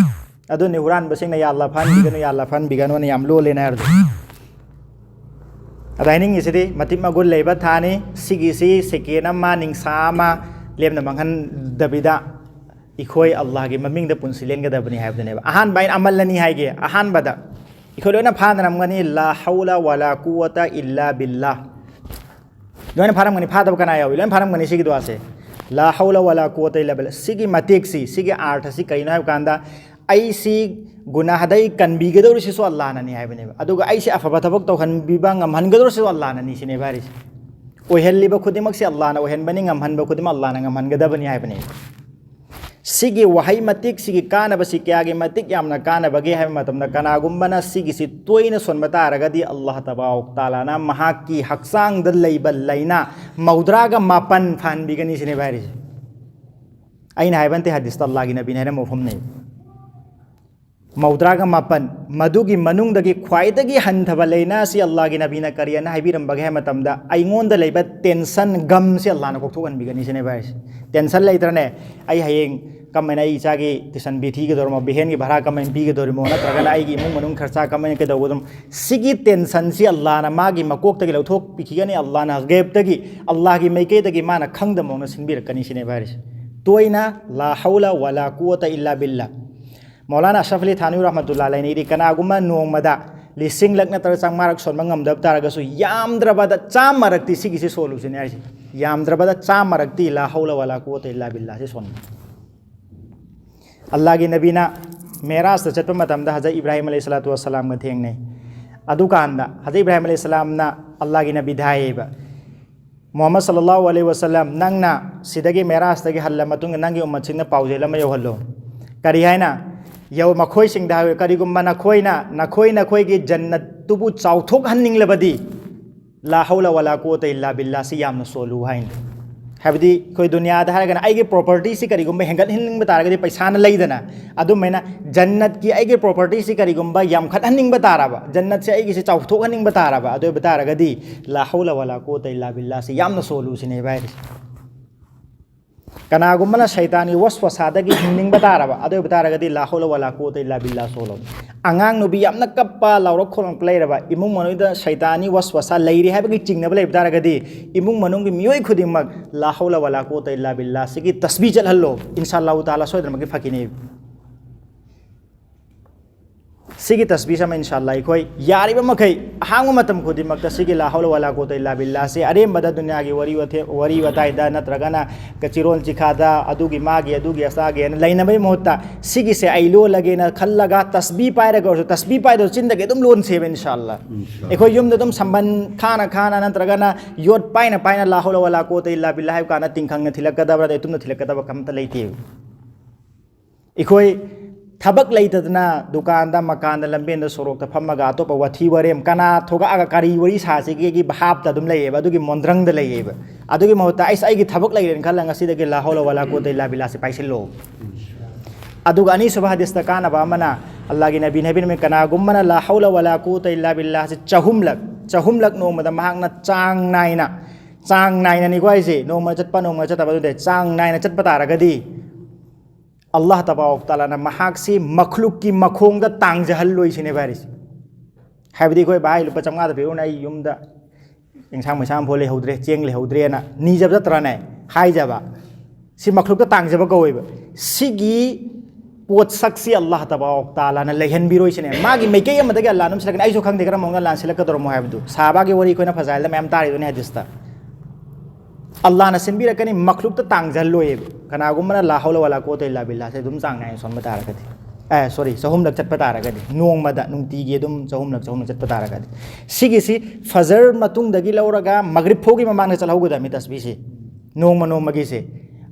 ꯑꯗꯨꯅꯤ ꯍꯨꯔꯥꯟꯕꯁꯤꯡꯅ "ꯌꯥ ꯑꯜꯂꯥꯍ ꯐꯥꯍꯟꯕꯤꯒꯅꯨ, ꯌꯥ ꯑꯜꯂꯥꯍ ꯐꯥꯍꯟꯕꯤꯒꯅꯨꯅ" ꯌꯥꯝ ꯂꯣꯜꯂꯦꯅ ꯍꯥꯏꯔꯗꯤ꯫ ꯑꯗ ꯍꯥꯏꯅꯤꯡꯉꯤꯁꯤꯗꯤ ꯃꯇꯤꯛ ꯃꯒꯨꯟ ꯂꯩꯕ ꯊꯥꯅꯤ꯫ ꯁꯤꯒꯤꯁꯤ second ꯑꯃ, ꯅꯤꯡꯁꯥ ꯑꯃ ꯂꯦꯝꯅ ꯃꯥꯡꯍꯟꯗꯕꯤꯗ ꯑꯩꯈꯣꯏ ꯑꯜꯂꯥꯍꯒꯤ ꯃꯃꯤꯡꯗ ꯄꯨꯟꯁꯤ ꯂꯦꯟꯒꯗꯕꯅꯤ ꯍꯥꯏꯕꯗꯨꯅꯦꯕ꯫ ꯑꯍꯥꯟꯕ ꯑꯩꯅ ꯑꯃꯜꯂꯅꯤ ꯍꯥꯏꯒꯦ꯫ ꯑꯍꯥꯟꯕꯗ ꯑꯩꯈꯣꯏ ꯂꯣꯏꯅ ꯐꯥꯅꯔꯝꯒꯅꯤ, "ꯂꯥ ꯍꯧꯂ ꯋꯥꯂꯥ ꯀꯨꯋꯥꯇ ꯏꯜꯂꯥ ꯕꯤꯜꯂꯥꯍ"꯫ ꯂꯣꯏꯅ ꯐꯥꯔꯝꯒꯅꯤ, ꯐꯥꯗꯕ ꯀꯅꯥ ꯌꯥꯎꯏ? ꯂꯣꯏꯅ ꯐꯥꯔꯝꯒꯅꯤ ꯁꯤꯒꯤ ꯗꯨꯋꯥꯁꯦ꯫ "ꯂꯥ ꯍꯧꯂ ꯋꯥꯂꯥ ꯀꯨꯋꯥꯇ ꯏꯜꯂꯥ ꯕꯤꯜꯂꯥꯍ"꯫ ꯁꯤꯒꯤ ꯃꯇꯦꯛꯁꯤ, ꯁꯤꯒꯤ ꯑꯥꯔꯊꯁꯤ ꯀꯔꯤꯅꯣ ꯍꯥꯏꯕ ꯀꯥꯟꯗ, ꯑꯩꯁꯤ ꯒꯨꯅꯥꯍꯗꯩ ꯀꯟꯕꯤꯒꯗꯧꯔꯤꯁꯤꯁꯨ ꯑꯜꯂꯥꯅꯅꯤ ꯍꯥꯏꯕꯅꯦꯕ꯫ ꯑꯗꯨꯒ ꯑꯩꯁꯤ ꯑꯐꯕ ꯊꯕꯛ ꯇꯧꯍꯟꯕꯤꯕ ꯉꯝꯍꯟꯒꯗꯧꯔꯤꯁꯤꯁꯨ ꯑꯜꯂꯥꯅꯅꯤ ꯁꯤꯅꯦꯕ ꯍꯥꯏꯔꯤꯁꯦ꯫ ꯑꯣꯏꯍꯜꯂꯤꯕ ꯈꯨꯗꯤꯡꯃꯛꯁꯤ ꯑꯜꯂꯥꯅ ꯑꯣꯏꯍꯟꯕꯅꯤ, ꯉꯝꯍꯟꯕ ꯈꯨꯗꯤꯡꯃꯛ ꯑꯜꯂꯥꯅ ꯉꯝꯍꯟꯒꯗꯕꯅꯤ ꯍꯥꯏꯕꯅꯦꯕ꯫ ꯁꯤꯒꯤ ꯋꯥꯍꯩ ꯃꯇꯤꯛ, ꯁꯤꯒꯤ ꯀꯥꯟꯅꯕꯁꯤ ꯀꯌꯥꯒꯤ ꯃꯇꯤꯛ ꯌꯥꯝꯅ ꯀꯥꯟꯅꯕꯒꯦ ꯍꯥꯏꯕ ꯃꯇꯝꯗ, ꯀꯅꯥꯒꯨꯝꯕꯅ ꯁꯤꯒꯤꯁꯤ ꯇꯣꯏꯅ ꯁꯣꯟꯕ ꯇꯥꯔꯒꯗꯤ, ꯑꯜꯂꯥꯍ ꯇꯕꯥꯔꯛ ꯇꯥꯂꯥꯅ ꯃꯍꯥꯛꯀꯤ ꯍꯛꯆꯥꯡꯗ ꯂꯩꯕ ꯂꯥꯏꯅꯥ ꯃꯧꯗ꯭ꯔꯥꯒ ꯃꯥꯄꯟ ꯐꯍꯟꯕꯤꯒꯅꯤ ꯁꯤꯅꯦꯕ ꯍꯥꯏꯔꯤꯁꯦ꯫ ꯑꯩꯅ ꯍꯥꯏꯕ ꯅꯠꯇꯦ, ꯍꯗꯤꯁꯇ ꯑꯜꯂꯥꯍꯒꯤ ꯅꯕꯤꯅ ꯍꯥꯏꯔꯝꯕ ꯋꯥꯐꯝꯅꯦ꯫ ꯃꯧꯗ꯭ꯔꯥꯒ ꯃꯥꯄꯟ, ꯃꯗꯨꯒꯤ ꯃꯅꯨꯡꯗꯒꯤ ꯈ꯭ꯋꯥꯏꯗꯒꯤ ꯍꯟꯊꯕ ꯂꯥꯏꯅꯥꯁꯤ ꯑꯜꯂꯥꯍꯒꯤ ꯅꯕꯤꯅ ꯀꯔꯤꯑꯅ ꯍꯥꯏꯕꯤꯔꯝꯕꯒꯦ ꯍꯥꯏꯕ ꯃꯇꯝꯗ, ꯑꯩꯉꯣꯟꯗ ꯂꯩꯕ tension ꯒꯝꯁꯤ ꯑꯜꯂꯥꯍꯅ ꯀꯣꯛꯊꯣꯛꯍꯟꯕꯤꯒꯅꯤ ꯁꯤꯅꯦꯕ ꯍꯥꯏꯔꯤꯁꯦ꯫ Tension ꯂꯩꯇ꯭ꯔꯅꯦ? ꯑꯩ ꯍꯌꯦꯡ ꯀꯃꯥꯏꯅ ꯑꯩ ꯏꯆꯥꯒꯤ tuition fee ꯊꯤꯒꯗꯧꯔꯤꯃꯣ, ꯚꯦꯟꯒꯤ ꯚꯔꯥ ꯀꯃꯥꯏꯅ ꯄꯤꯒꯗꯧꯔꯤꯃꯣ, ꯅꯠꯇ꯭ꯔꯒꯅ ꯑꯩꯒꯤ ꯏꯃꯨꯡ ꯃꯅꯨꯡ ꯈꯔꯆꯥ ꯀꯃꯥꯏꯅ ꯀꯩꯗꯧꯒꯗꯧꯔꯤꯃꯣ, ꯁꯤꯒꯤ tension ꯁꯤ ꯑꯜꯂꯥꯍꯅ ꯃꯥꯒꯤ ꯃꯀꯣꯛꯇꯒꯤ ꯂꯧꯊꯣꯛꯄꯤꯈꯤꯒꯅꯤ꯫ ꯑꯜꯂꯥꯍꯅ ꯒꯦꯞꯇꯒꯤ, ꯑꯜꯂꯥꯍꯒꯤ ꯃꯥꯏꯀꯩꯗꯒꯤ ꯃꯥꯅ ꯈꯪꯗꯕ ꯃꯑꯣꯡꯗ ꯁꯤꯟꯕꯤꯔꯛꯀꯅꯤ ꯁꯤꯅꯦꯕ ꯍꯥꯏꯔꯤꯁꯦ꯫ ꯇꯣꯏꯅ ꯂꯥ ꯍꯧꯂ ꯋꯥꯂꯥ ꯀꯨꯋꯥꯇ ꯏꯜꯂꯥ ꯕꯤꯜꯂꯥ꯫ ꯃꯧꯂꯥꯅꯥ ꯑꯁꯔꯐ ꯑꯂꯤ ꯊꯥꯅꯨ ꯔꯍꯃꯇꯨꯜꯂꯥꯍꯤ ꯑꯂꯩꯍꯤꯅ ꯏꯔꯤ, ꯀꯅꯥꯒꯨꯝꯕ ꯅꯣꯡꯃꯗ ꯂꯤꯁꯤꯡꯂꯛ ꯅꯠꯇ꯭ꯔꯒ ꯆꯥꯝꯃꯉꯥꯔꯛ ꯁꯣꯟꯕ ꯉꯝꯗꯕ ꯇꯥꯔꯒꯁꯨ, ꯌꯥꯝꯗ꯭ꯔꯕꯗ ꯆꯥꯝꯃꯔꯛꯇꯤ ꯁꯤꯒꯤꯁꯤ ꯁꯣꯜꯂꯨ ꯁꯤꯅꯦ ꯍꯥꯏꯔꯤꯁꯦ꯫ ꯌꯥꯝꯗ꯭ꯔꯕꯗ ꯆꯥꯝꯃꯔꯛꯇꯤ ꯂꯥ ꯍꯧꯂ ꯋꯥꯂꯥ ꯀꯨꯋꯥꯇ ꯏꯜꯂꯥ ꯕꯤꯜꯂꯥꯁꯤ ꯁꯣꯟꯕ꯫ ꯑꯜꯂꯥꯍꯒꯤ ꯅꯕꯤꯅ ꯃꯦꯔꯥꯖꯇ ꯆꯠꯄ ꯃꯇꯝꯗ ꯍꯖꯔꯠ ꯏꯕ꯭ꯔꯥꯍꯤꯝ ꯑꯂꯩꯍꯤ ꯁꯂꯥꯇꯨ ꯋꯥꯁꯂꯥꯝꯒ ꯊꯦꯡꯅꯩ꯫ ꯑꯗꯨꯀꯥꯟꯗ ꯍꯖꯔꯠ ꯏꯕ꯭ꯔꯥꯍꯤꯝ ꯑꯂꯩꯍꯤ ꯁꯂꯥꯝꯅ ꯑꯜꯂꯥꯍꯒꯤ ꯅꯕꯤꯗ ꯍꯥꯏꯌꯦꯕ, "ꯃꯨꯍꯝꯃꯗ ꯁꯜꯂꯜꯂꯥꯍꯨ ꯑꯂꯩꯍꯤ ꯋꯥꯁꯂꯝ, ꯅꯪꯅ ꯁꯤꯗꯒꯤ ꯃꯦꯔꯥꯖꯇꯒꯤ ꯍꯜꯂ ꯃꯇꯨꯡꯗ ꯅꯪꯒꯤ ꯎꯝꯃꯠꯁꯤꯡꯗ ꯄꯥꯎꯖꯦꯜ ꯑꯃ ꯌꯧꯍꯜꯂꯣ"꯫ ꯀꯔꯤ ꯍꯥꯏꯅ? ꯌꯧ-, ꯃꯈꯣꯏꯁꯤꯡꯗ ꯍꯥꯏꯌꯨ, "ꯀꯔꯤꯒꯨꯝꯕ ꯅꯈꯣꯏꯅ, ꯅꯈꯣꯏ ꯅꯈꯣꯏꯒꯤ ꯖꯟꯅꯠꯇꯨꯕꯨ ꯆꯥꯎꯊꯣꯛꯍꯟꯅꯤꯡꯂꯕꯗꯤ, ꯂꯥ ꯍꯧꯂ ꯋꯥꯂꯥ ꯀꯨꯋꯥꯇ ꯏꯜꯂꯥ ꯕꯤꯜꯂꯥꯁꯤ ꯌꯥꯝꯅ ꯁꯣꯜꯂꯨ" ꯍꯥꯏꯅ꯫ ꯍꯥꯏꯕꯗꯤ ꯑꯩꯈꯣꯏ ꯗꯨꯅꯤꯌꯥꯗ ꯍꯥꯏꯔꯒꯅ ꯑꯩꯒꯤ property ꯁꯤ ꯀꯔꯤꯒꯨꯝꯕ ꯍꯦꯟꯒꯠꯍꯟꯅꯤꯡꯕ ꯇꯥꯔꯒꯗꯤ ꯄꯩꯁꯥꯅ ꯂꯩꯗꯅ, ꯑꯗꯨꯃꯥꯏꯅ ꯖꯟꯅꯠꯀꯤ ꯑꯩꯒꯤ property ꯁꯤ ꯀꯔꯤꯒꯨꯝꯕ ꯌꯥꯝꯈꯠꯍꯟꯅꯤꯡꯕ ꯇꯥꯔꯕ, ꯖꯟꯅꯠꯁꯦ ꯑꯩꯒꯤꯁꯦ ꯆꯥꯎꯊꯣꯛꯍꯟꯅꯤꯡꯕ ꯇꯥꯔꯕ, ꯑꯗꯨ ꯑꯣꯏꯕ ꯇꯥꯔꯒꯗꯤ ꯂꯥ ꯍꯧꯂ ꯋꯥꯂꯥ ꯀꯨꯋꯥꯇ ꯏꯜꯂꯥ ꯕꯤꯜꯂꯥꯁꯤ ꯌꯥꯝꯅ ꯁꯣꯜꯂꯨ ꯁꯤꯅꯦꯕ ꯍꯥꯏꯔꯤꯁꯦ꯫ ꯀꯅꯥꯒꯨꯝꯕꯅ ꯁꯩꯇꯥꯟꯒꯤ ꯋꯁꯋꯁꯥꯗꯒꯤ ꯍꯤꯡꯅꯤꯡꯕ ꯇꯥꯔꯕ, ꯑꯗꯨ ꯑꯣꯏꯕ ꯇꯥꯔꯒꯗꯤ ꯂꯥ ꯍꯧꯂ ꯋꯥꯂꯥ ꯀꯨꯋꯥꯇ ꯏꯜꯂꯥ ꯕꯤꯜꯂꯥ ꯁꯣꯜꯂꯣ꯫ ꯑꯉꯥꯡ ꯅꯨꯕꯤ ꯌꯥꯝꯅ ꯀꯞꯄ, ꯂꯥꯎꯔꯛ ꯈꯣꯡꯂꯛꯄ ꯂꯩꯔꯕ, ꯏꯃꯨꯡ ꯃꯅꯨꯡꯗ ꯁꯩꯇꯥꯟꯒꯤ ꯋꯁꯋꯁꯥ ꯂꯩꯔꯤ ꯍꯥꯏꯕꯒꯤ ꯆꯤꯡꯅꯕ ꯂꯩꯕ ꯇꯥꯔꯒꯗꯤ, ꯏꯃꯨꯡ ꯃꯅꯨꯡꯒꯤ ꯃꯤꯑꯣꯏ ꯈꯨꯗꯤꯡꯃꯛ ꯂꯥ ꯍꯧꯂ ꯋꯥꯂꯥ ꯀꯨꯋꯥꯇ ꯏꯜꯂꯥ ꯕꯤꯜꯂꯥꯁꯤꯒꯤ ꯇꯁꯕꯤ ꯆꯠꯍꯜꯂꯣ꯫ ꯏꯟꯁꯥ ꯑꯜꯂꯥꯍꯨ ꯇꯥꯂꯥ ꯁꯣꯏꯗꯅꯃꯛꯀꯤ ꯐꯈꯤꯅꯤ꯫ ꯁꯤꯒꯤ ꯇꯁꯕꯤꯁ ꯑꯃ ꯏꯟꯁꯥ ꯑꯜꯂꯥ ꯑꯩꯈꯣꯏ ꯌꯥꯔꯤꯕ ꯃꯈꯩ ꯑꯍꯥꯡꯕ ꯃꯇꯝ ꯈꯨꯗꯤꯡꯃꯛꯇ ꯁꯤꯒꯤ ꯂꯥ ꯍꯧꯂ ꯋꯥꯂꯥ ꯀꯨꯋꯥꯇ ꯏꯜꯂꯥ ꯕꯤꯜꯂꯥꯁꯦ ꯑꯔꯦꯝꯕꯗ ꯗꯨꯅꯤꯌꯥꯒꯤ ꯋꯥꯔꯤ ꯋꯥꯊꯦ-, ꯋꯥꯔꯤ ꯋꯥꯇꯥꯏꯗ ꯅꯠꯇ꯭ꯔꯒꯅ ꯀꯆꯤꯔꯣꯟ ꯆꯤꯈꯥꯗ ꯑꯗꯨꯒꯤ ꯃꯥꯒꯤ ꯑꯗꯨꯒꯤ ꯑꯁꯥꯒꯦꯅ ꯂꯩꯅꯕꯒꯤ ꯃꯍꯨꯠꯇ ꯁꯤꯒꯤꯁꯦ ꯑꯩ ꯂꯣꯜꯂꯒꯦꯅ ꯈꯜꯂꯒ ꯇꯁꯕꯤ ꯄꯥꯏꯔꯒ ꯑꯣꯏꯔꯁꯨ ꯇꯁꯕꯤ ꯄꯥꯏꯗꯧ ꯆꯤꯟꯗꯒꯤ ꯑꯗꯨꯝ ꯂꯣꯟꯁꯦꯕ ꯏꯟꯁꯥ ꯑꯜꯂꯥ꯫ ꯏꯟꯁꯥ ꯑꯜꯂꯥ꯫ ꯑꯩꯈꯣꯏ ꯌꯨꯝꯗ ꯑꯗꯨꯝ ꯁꯝꯕꯟ ꯈꯥꯅ ꯈꯥꯅ ꯅꯠꯇ꯭ꯔꯒꯅ ꯌꯣꯠ ꯄꯥꯏꯅ ꯄꯥꯏꯅ ꯂꯥ ꯍꯧꯂ ꯋꯥꯂꯥ ꯀꯨꯋꯥꯇ ꯏꯜꯂꯥ ꯕꯤꯜꯂꯥ ꯍꯥꯏꯕ ꯀꯥꯟꯗ ꯇꯤꯡꯈꯪꯅ ꯊꯤꯜꯂꯛꯀꯗꯕ ꯅꯠꯇ꯭ꯔꯒ ꯏꯇꯨꯝꯅ ꯊꯤꯜꯂꯛꯀꯗꯕ ꯀꯝꯇ ꯂꯩꯇꯦꯕ꯫ ꯑꯩꯈꯣꯏ ꯊꯕꯛ ꯂꯩꯇꯗꯅ ꯗꯨꯀꯥꯟꯗ, ꯃꯀꯥꯟꯗ, ꯂꯝꯕꯦꯟꯗ, ꯁꯣꯔꯣꯛꯇ ꯐꯝꯃꯒ ꯑꯇꯣꯞꯄ ꯋꯥꯊꯤ ꯋꯥꯔꯦꯝ, ꯀꯅꯥ ꯊꯣꯛꯂꯛꯑꯒ ꯀꯔꯤ ꯋꯥꯔꯤ ꯁꯥꯁꯤꯒꯦꯒꯤ ꯚꯥꯞꯇ ꯑꯗꯨꯝ ꯂꯩꯌꯦꯕ, ꯑꯗꯨꯒꯤ ꯃꯣꯟꯗ꯭ꯔꯪꯗ ꯂꯩꯌꯦꯕ꯫ ꯑꯗꯨꯒꯤ ꯃꯍꯨꯠꯇ ꯑꯩꯁ, ꯑꯩꯒꯤ ꯊꯕꯛ ꯂꯩꯔꯦꯅ ꯈꯜꯂ ꯉꯁꯤꯗꯒꯤ ꯂꯥ ꯍꯧꯂ ꯋꯥꯂꯥ ꯀꯨꯋꯥꯇ ꯏꯜꯂꯥ ꯕꯤꯜꯂꯥꯁꯦ ꯄꯥꯏꯁꯤꯜꯂꯣ꯫ ꯑꯗꯨꯒ ꯑꯅꯤꯁꯨꯕ ꯍꯗꯤꯁꯇ ꯀꯥꯟꯅꯕ ꯑꯃꯅ, ꯑꯜꯂꯥꯍꯒꯤ ꯅꯕꯤꯅ ꯍꯥꯏꯕꯤꯔꯝꯃꯤ, ꯀꯅꯥꯒꯨꯝꯕꯅ ꯂꯥ ꯍꯧꯂ ꯋꯥꯂꯥ ꯀꯨꯋꯥꯇ ꯏꯜꯂꯥ ꯕꯤꯜꯂꯥꯁꯦ ꯆꯍꯨꯝꯂꯛ, ꯆꯍꯨꯝꯂꯛ ꯅꯣꯡꯃꯗ ꯃꯍꯥꯛꯅ ꯆꯥꯡ ꯅꯥꯏꯅ, ꯆꯥꯡ ꯅꯥꯏꯅꯅꯤꯀꯣ ꯍꯥꯏꯁꯦ, ꯅꯣꯡꯃ ꯆꯠꯄ, ꯅꯣꯡꯃ ꯆꯠꯇꯕ ꯑꯗꯨꯗꯤ ꯆꯥꯡ ꯅꯥꯏꯅ ꯆꯠꯄ ꯇꯥꯔꯒꯗꯤ, ꯑꯜꯂꯥꯍ ꯇꯕꯥꯔꯛ ꯇꯥꯂꯥꯅ ꯃꯍꯥꯛꯁꯤ ꯃꯈꯂꯨꯛꯀꯤ ꯃꯈꯣꯡꯗ ꯇꯥꯡꯖꯍꯜꯂꯣꯏ ꯁꯤꯅꯦꯕ ꯍꯥꯏꯔꯤꯁꯦ꯫ ꯍꯥꯏꯕꯗꯤ ꯑꯩꯈꯣꯏ ꯚꯥꯏ ꯂꯨꯄꯥ ꯆꯥꯝꯃꯉꯥꯗ ꯄꯤꯔꯛꯎꯅ, ꯑꯩ ꯌꯨꯝꯗ ꯏꯟꯁꯥꯡ ꯃꯩꯁꯥ ꯑꯃꯐꯥꯎ ꯂꯩꯍꯧꯗ꯭ꯔꯦ, ꯆꯦꯡ ꯂꯩꯍꯧꯗ꯭ꯔꯦꯅ ꯅꯤꯖꯕ ꯆꯠꯇ꯭ꯔꯅꯦ? ꯍꯥꯏꯖꯕ꯫ ꯁꯤ ꯃꯈꯂꯨꯛꯇ ꯇꯥꯡꯖꯕ ꯀꯧꯋꯦꯕ꯫ ꯁꯤꯒꯤ ꯄꯣꯠꯁꯛꯁꯤ ꯑꯜꯂꯥꯍ ꯇꯕꯥꯔꯛ ꯇꯥꯂꯥꯅ ꯂꯩꯍꯟꯕꯤꯔꯣꯏ ꯁꯤꯅꯦ꯫ ꯃꯥꯒꯤ ꯃꯥꯏꯀꯩ ꯑꯃꯗꯒꯤ ꯑꯜꯂꯥꯍꯅ ꯑꯗꯨꯝ ꯁꯤꯜꯂꯛꯀꯅꯤ꯫ ꯑꯩꯁꯨ ꯈꯪꯗꯦ ꯀꯔꯝꯕ ꯃꯑꯣꯡꯗ ꯑꯜꯂꯥꯍꯅ ꯁꯤꯜꯂꯛꯀꯗꯧꯔꯃꯣ ꯍꯥꯏꯕꯗꯨ꯫ ꯁꯍꯥꯕꯥꯒꯤ ꯋꯥꯔꯤ ꯑꯩꯈꯣꯏꯅ ꯐꯖꯍꯜꯂ ꯃꯌꯥꯝ ꯇꯥꯔꯤꯗꯨꯅꯤ ꯍꯗꯤꯁꯇ꯫ ꯑꯜꯂꯥꯍꯅ ꯁꯤꯟꯕꯤꯔꯛꯀꯅꯤ, ꯃꯈꯂꯨꯛꯇ ꯇꯥꯡꯖꯍꯜꯂꯣꯏꯌꯦꯕ꯫ ꯀꯅꯥꯒꯨꯝꯕꯅ ꯂꯥ ꯍꯧꯂ ꯋꯥꯂꯥ ꯀꯨꯋꯥꯇ ꯏꯜꯂꯥ ꯕꯤꯜꯂꯥꯁꯦ ꯑꯗꯨꯝ ꯆꯥꯡ ꯅꯥꯏꯅ ꯁꯣꯟꯕ ꯇꯥꯔꯒꯗꯤ, ꯑꯦ, ꯁꯣꯔꯤ, ꯆꯍꯨꯝꯂꯛ ꯆꯠꯄ ꯇꯥꯔꯒꯗꯤ, ꯅꯣꯡꯃꯗ, ꯅꯨꯡꯇꯤꯒꯤ ꯑꯗꯨꯝ ꯆꯍꯨꯝꯂꯛ, ꯆꯍꯨꯝꯂꯛ ꯆꯠꯄ ꯇꯥꯔꯒꯗꯤ, ꯁꯤꯒꯤꯁꯤ ꯐꯖꯔ ꯃꯇꯨꯡꯗꯒꯤ ꯂꯧꯔꯒ ꯃꯒ꯭ꯔꯤꯕ ꯐꯥꯎꯒꯤ ꯃꯃꯥꯡꯗ ꯆꯠꯍꯧꯒꯗꯕꯅꯤ ꯇꯁꯕꯤꯁꯤ, ꯅꯣꯡꯃ ꯅꯣꯡꯃꯒꯤꯁꯦ꯫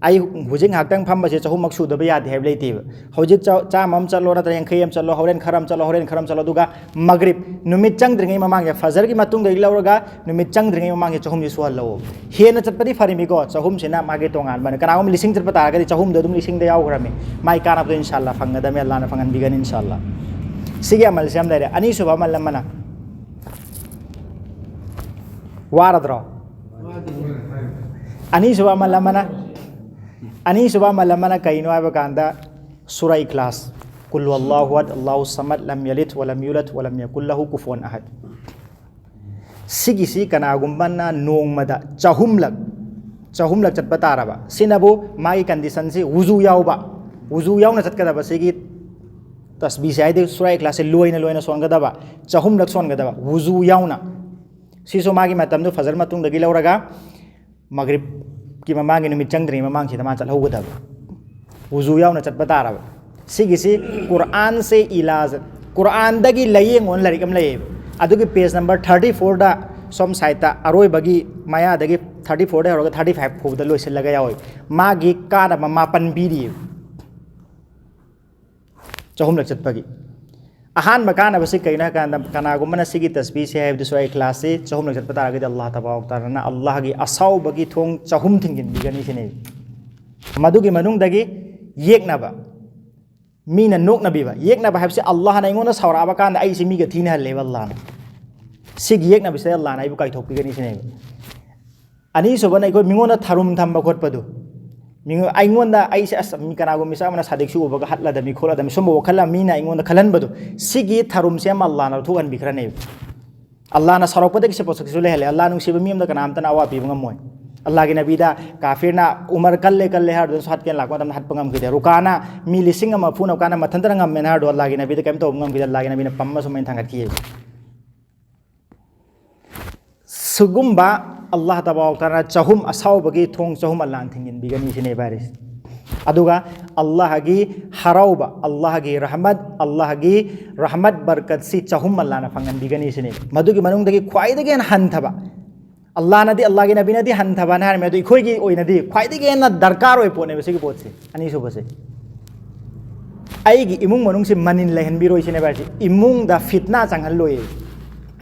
ꯑꯩ ꯍꯧꯖꯤꯛ ꯉꯥꯏꯍꯥꯛꯇꯪ ꯐꯝꯕꯁꯦ ꯆꯍꯨꯝꯃꯛ ꯁꯨꯗꯕ ꯌꯥꯗꯦ ꯍꯥꯏꯕ ꯂꯩꯇꯦꯕ꯫ ꯍꯧꯖꯤꯛ ꯆꯥ-, ꯆꯥꯝꯃ ꯑꯃ ꯆꯠꯂꯣ, ꯅꯠꯇ꯭ꯔꯒ ꯌꯥꯡꯈꯩ ꯑꯃ ꯆꯠꯂꯣ, ꯍꯣꯔꯦꯟ ꯈꯔ ꯑꯃ ꯆꯠꯂꯣ, ꯍꯣꯔꯦꯟ ꯈꯔ ꯑꯃ ꯆꯠꯂꯣ, ꯑꯗꯨꯒ ꯃꯒ꯭ꯔꯤꯕ ꯅꯨꯃꯤꯠ ꯆꯪꯗ꯭ꯔꯤꯉꯩ ꯃꯃꯥꯡꯁꯦ, ꯐꯖꯔꯒꯤ ꯃꯇꯨꯡꯗꯒꯤ ꯂꯧꯔꯒ ꯅꯨꯃꯤꯠ ꯆꯪꯗ꯭ꯔꯤꯉꯩ ꯃꯃꯥꯡꯁꯦ ꯆꯍꯨꯝꯁꯦ ꯁꯨꯍꯜꯂꯛꯑꯣ꯫ ꯍꯦꯟꯅ ꯆꯠꯄꯗꯤ ꯐꯔꯤꯃꯤꯀꯣ, ꯆꯍꯨꯝꯁꯤꯅ ꯃꯥꯒꯤ ꯇꯣꯉꯥꯟꯕꯅꯤ꯫ ꯀꯅꯥꯒꯨꯝꯕ ꯂꯤꯁꯤꯡ ꯆꯠꯄ ꯇꯥꯔꯒꯗꯤ ꯆꯍꯨꯝꯗꯣ ꯑꯗꯨꯝ ꯂꯤꯁꯤꯡꯗ ꯌꯥꯎꯈ꯭ꯔꯃꯤ꯫ ꯃꯥꯏ ꯀꯥꯟꯅꯕꯗꯣ ꯏꯟꯁꯥ ꯑꯜꯂꯥ ꯐꯪꯒꯗꯕꯅꯤ, ꯑꯜꯂꯥꯍꯅ ꯐꯪꯍꯟꯕꯤꯒꯅꯤ ꯏꯟꯁꯥ ꯑꯜꯂꯥ꯫ ꯁꯤꯒꯤ ꯑꯃꯜꯁꯦ ꯑꯃ ꯂꯩꯔꯦ꯫ ꯑꯅꯤꯁꯨꯕ ꯑꯃꯜ ꯑꯃꯅ, ꯋꯥꯔꯗ꯭ꯔꯣ? ꯑꯅꯤꯁꯨꯕ ꯑꯃꯜ ꯑꯃꯅ, ꯑꯅꯤꯁꯨꯕ ꯑꯃꯜ ꯑꯃꯅ ꯀꯩꯅꯣ ꯍꯥꯏꯕ ꯀꯥꯟꯗ, ꯁꯨꯔꯥ ꯏꯈ꯭ꯂꯥꯁ, "ꯀꯨꯜ ꯍꯨꯋꯜꯂꯥꯍꯨ ꯑꯍꯗ, ꯑꯜꯂꯥꯍꯨ ꯁꯃꯗ, ꯂꯝ ꯌꯂꯤꯗ ꯋꯂꯝ ꯌꯨꯂꯗ ꯋꯂꯝ ꯌꯀꯨꯜ ꯂꯍꯨ ꯀꯨꯐꯨꯋꯟ ꯑꯍꯗ"꯫ ꯁꯤꯒꯤꯁꯤ ꯀꯅꯥꯒꯨꯝꯕꯅ ꯅꯣꯡꯃꯗ ꯆꯍꯨꯝꯂꯛ, ꯆꯍꯨꯝꯂꯛ ꯆꯠꯄ ꯇꯥꯔꯕ, ꯁꯤꯅꯕꯨ ꯃꯥꯒꯤ ꯀꯟꯗꯤꯁꯟꯁꯤ ꯋꯨꯖꯨ ꯌꯥꯎꯕ, ꯋꯨꯖꯨ ꯌꯥꯎꯅ ꯆꯠꯀꯗꯕ ꯁꯤꯒꯤ ꯇꯁꯕꯤꯁꯦ ꯍꯥꯏꯗꯤ ꯁꯨꯔꯥ ꯏꯈ꯭ꯂꯥꯁꯁꯦ ꯂꯣꯏꯅ ꯂꯣꯏꯅ ꯁꯣꯟꯒꯗꯕ, ꯆꯍꯨꯝꯂꯛ ꯁꯣꯟꯒꯗꯕ, ꯋꯨꯖꯨ ꯌꯥꯎꯅ꯫ ꯁꯤꯁꯨ ꯃꯥꯒꯤ ꯃꯇꯝꯗꯨ ꯐꯖꯔ ꯃꯇꯨꯡꯗꯒꯤ ꯂꯧꯔꯒ ꯃꯒ꯭ꯔꯤꯕꯀꯤ ꯃꯃꯥꯡꯒꯤ ꯅꯨꯃꯤꯠ ꯆꯪꯗ꯭ꯔꯤꯉꯩ ꯃꯃꯥꯡꯁꯤꯗ ꯃꯥ ꯆꯠꯍꯧꯒꯗꯕ, ꯋꯨꯖꯨ ꯌꯥꯎꯅ ꯆꯠꯄ ꯇꯥꯔꯕ꯫ ꯁꯤꯒꯤꯁꯤ ꯀꯨꯔꯥꯟꯁꯦ ꯏꯂꯥꯖ, ꯀꯨꯔꯥꯟꯗꯒꯤ ꯂꯥꯏꯌꯦꯡꯉꯣꯅ ꯂꯥꯏꯔꯤꯛ ꯑꯃ ꯂꯩꯌꯦꯕ꯫ ꯑꯗꯨꯒꯤ ꯄꯦꯖ ꯅꯝꯕꯔ ꯊꯥꯔꯇꯤ ꯐꯣꯔꯗ, ꯁꯣꯝ ꯁꯥꯏꯠꯇ ꯑꯔꯣꯏꯕꯒꯤ ꯃꯌꯥꯗꯒꯤ ꯊꯥꯔꯇꯤ ꯐꯣꯔꯗ ꯍꯧꯔꯒ ꯊꯥꯔꯇꯤ ꯐꯥꯏꯚ ꯐꯥꯎꯕꯗ ꯂꯣꯏꯁꯤꯜꯂꯒ ꯌꯥꯎꯋꯦ꯫ ꯃꯥꯒꯤ ꯀꯥꯟꯅꯕ ꯃꯥꯄꯟ ꯄꯤꯔꯤꯌꯦꯕ꯫ ꯆꯍꯨꯝꯂꯛ ꯆꯠꯄꯒꯤ ꯑꯍꯥꯟꯕ ꯀꯥꯟꯅꯕꯁꯤ ꯀꯩꯅꯣ ꯍꯥꯏ ꯀꯥꯟꯗ, ꯀꯅꯥꯒꯨꯝꯕꯅ ꯁꯤꯒꯤ ꯇꯁꯕꯤꯁꯦ ꯍꯥꯏꯕꯗꯤ ꯁꯨꯔꯥ ꯏꯈ꯭ꯂꯥꯁꯁꯤ ꯆꯍꯨꯝꯂꯛ ꯆꯠꯄ ꯇꯥꯔꯒꯗꯤ, ꯑꯜꯂꯥꯍ ꯇꯕꯥꯔꯛ ꯇꯥꯂꯥꯅ ꯑꯜꯂꯥꯍꯒꯤ ꯑꯁꯥꯎꯕꯒꯤ ꯊꯣꯡ ꯆꯍꯨꯝ ꯊꯤꯡꯖꯤꯟꯕꯤꯒꯅꯤ ꯁꯤꯅꯦ꯫ ꯃꯗꯨꯒꯤ ꯃꯅꯨꯡꯗꯒꯤ ꯌꯦꯛꯅꯕ, ꯃꯤꯅ ꯅꯣꯛꯅꯕꯤꯕ꯫ ꯌꯦꯛꯅꯕ ꯍꯥꯏꯕꯁꯤ ꯑꯜꯂꯥꯍꯅ ꯑꯩꯉꯣꯟꯗ ꯁꯥꯎꯔꯛꯑꯕ ꯀꯥꯟꯗ ꯑꯩꯁꯤ ꯃꯤꯒ ꯊꯤꯅꯍꯜꯂꯦꯕ ꯑꯜꯂꯥꯍꯅ꯫ ꯁꯤꯒꯤ ꯌꯦꯛꯅꯕꯁꯤꯗ ꯑꯜꯂꯥꯍꯅ ꯑꯩꯕꯨ ꯀꯥꯏꯊꯣꯛꯄꯤꯒꯅꯤ ꯁꯤꯅꯦꯕ꯫ ꯑꯅꯤꯁꯨꯕꯅ ꯑꯩꯈꯣꯏ ꯃꯤꯉꯣꯟꯗ ꯊꯔꯨꯝ ꯊꯝꯕ ꯈꯣꯠꯄꯗꯣ꯫ ꯃꯤꯉꯣꯟ-, ꯑꯩꯉꯣꯟꯗ, ꯑꯩꯁꯦ, "ꯑꯁ, ꯃꯤ ꯀꯅꯥꯒꯨꯝꯕ ꯃꯤꯁꯛ ꯑꯃꯅ ꯁꯥꯗꯤꯛꯁꯤ ꯎꯕꯒ ꯍꯠꯂꯗꯝꯃꯤ ꯈꯣꯠꯂꯗꯝꯃꯤ", ꯁꯨꯝꯕ ꯋꯥꯈꯜ ꯑꯃ ꯃꯤꯅ ꯑꯩꯉꯣꯟꯗ ꯈꯜꯍꯟꯕꯗꯣ, ꯁꯤꯒꯤ ꯊꯔꯨꯝꯁꯦ ꯑꯃ ꯑꯜꯂꯥꯍꯅ ꯂꯧꯊꯣꯛꯍꯟꯕꯤꯈ꯭ꯔꯅꯦꯕ꯫ ꯑꯜꯂꯥꯍꯅ ꯁꯥꯎꯔꯛꯄꯗꯒꯤ ꯁꯤ ꯄꯣꯠꯁꯛꯁꯤꯁꯨ ꯂꯩꯍꯜꯂꯦ꯫ ꯑꯜꯂꯥꯍ ꯅꯨꯡꯁꯤꯕ ꯃꯤ ꯑꯃꯗ ꯀꯅꯥꯝꯇꯅ ꯑꯋꯥ ꯄꯤꯕ ꯉꯝꯃꯣꯏ꯫ ꯑꯜꯂꯥꯍꯒꯤ ꯅꯕꯤꯗ ꯀꯥꯐꯤꯔꯅ ꯎꯃꯔ ꯀꯜꯂꯦ, ꯀꯜꯂꯦ ꯍꯥꯏꯔꯗꯨꯅ ꯍꯠꯀꯦꯅ ꯂꯥꯛꯄ ꯃꯇꯝꯗ ꯍꯠꯄ ꯉꯝꯈꯤꯗꯦ꯫ ꯔꯨꯀꯥꯅ ꯃꯤ ꯂꯤꯁꯤꯡ ꯑꯃ ꯐꯨꯅꯕ ꯀꯥꯟꯗ ꯃꯊꯟꯇꯅ ꯉꯝꯃꯦꯅ ꯍꯥꯏꯔꯗꯣ ꯑꯜꯂꯥꯍꯒꯤ ꯅꯕꯤꯗ ꯀꯔꯤꯝ ꯇꯧꯕ ꯉꯝꯈꯤꯗꯦ꯫ ꯑꯜꯂꯥꯍꯒꯤ ꯅꯕꯤꯅ ꯄꯝꯃ ꯁꯨꯃꯥꯏꯅ ꯊꯥꯡꯒꯠꯈꯤꯑꯕ꯫ ꯁꯤꯒꯨꯝꯕ ꯑꯜꯂꯥꯍ ꯇꯕꯥꯔꯛ ꯇꯥꯂꯥ ꯆꯍꯨꯝ, ꯑꯁꯥꯎꯕꯒꯤ ꯊꯣꯡ ꯆꯍꯨꯝ ꯑꯜꯂꯥꯍꯅ ꯊꯤꯡꯖꯤꯟꯕꯤꯒꯅꯤ ꯁꯤꯅꯦ ꯍꯥꯏꯔꯤꯁꯦ꯫ ꯑꯗꯨꯒ ꯑꯜꯂꯥꯍꯒꯤ ꯍꯔꯥꯎꯕ, ꯑꯜꯂꯥꯍꯒꯤ ꯔꯍꯃꯠ, ꯑꯜꯂꯥꯍꯒꯤ ꯔꯍꯃꯠ ꯕꯔꯀꯠꯁꯤ ꯆꯍꯨꯝ ꯑꯜꯂꯥꯍꯅ ꯐꯪꯍꯟꯕꯤꯒꯅꯤ ꯁꯤꯅꯦ꯫ ꯃꯗꯨꯒꯤ ꯃꯅꯨꯡꯗꯒꯤ ꯈ꯭ꯋꯥꯏꯗꯒꯤ ꯍꯦꯟꯅ ꯍꯟꯊꯕ, ꯑꯜꯂꯥꯍꯅꯗꯤ, ꯑꯜꯂꯥꯍꯒꯤ ꯅꯕꯤꯅꯗꯤ ꯍꯟꯊꯕꯅ ꯍꯥꯏꯔꯝꯃꯦ, ꯑꯗꯣ ꯑꯩꯈꯣꯏꯒꯤ ꯑꯣꯏꯅꯗꯤ ꯈ꯭ꯋꯥꯏꯗꯒꯤ ꯍꯦꯟꯅ ꯗꯔꯀꯥꯔ ꯑꯣꯏ ꯄꯣꯠꯅꯦꯕ ꯁꯤꯒꯤ ꯄꯣꯠꯁꯦ꯫ ꯑꯅꯤꯁꯨꯕꯁꯦ, ꯑꯩꯒꯤ ꯏꯃꯨꯡ ꯃꯅꯨꯡꯁꯦ ꯃꯅꯤꯟ ꯂꯩꯍꯟꯕꯤꯔꯣꯏ ꯁꯤꯅꯦꯕ ꯍꯥꯏꯁꯦ꯫ ꯏꯃꯨꯡꯗ ꯐꯤꯠꯅꯥ ꯆꯪꯍꯜꯂꯣꯏ꯫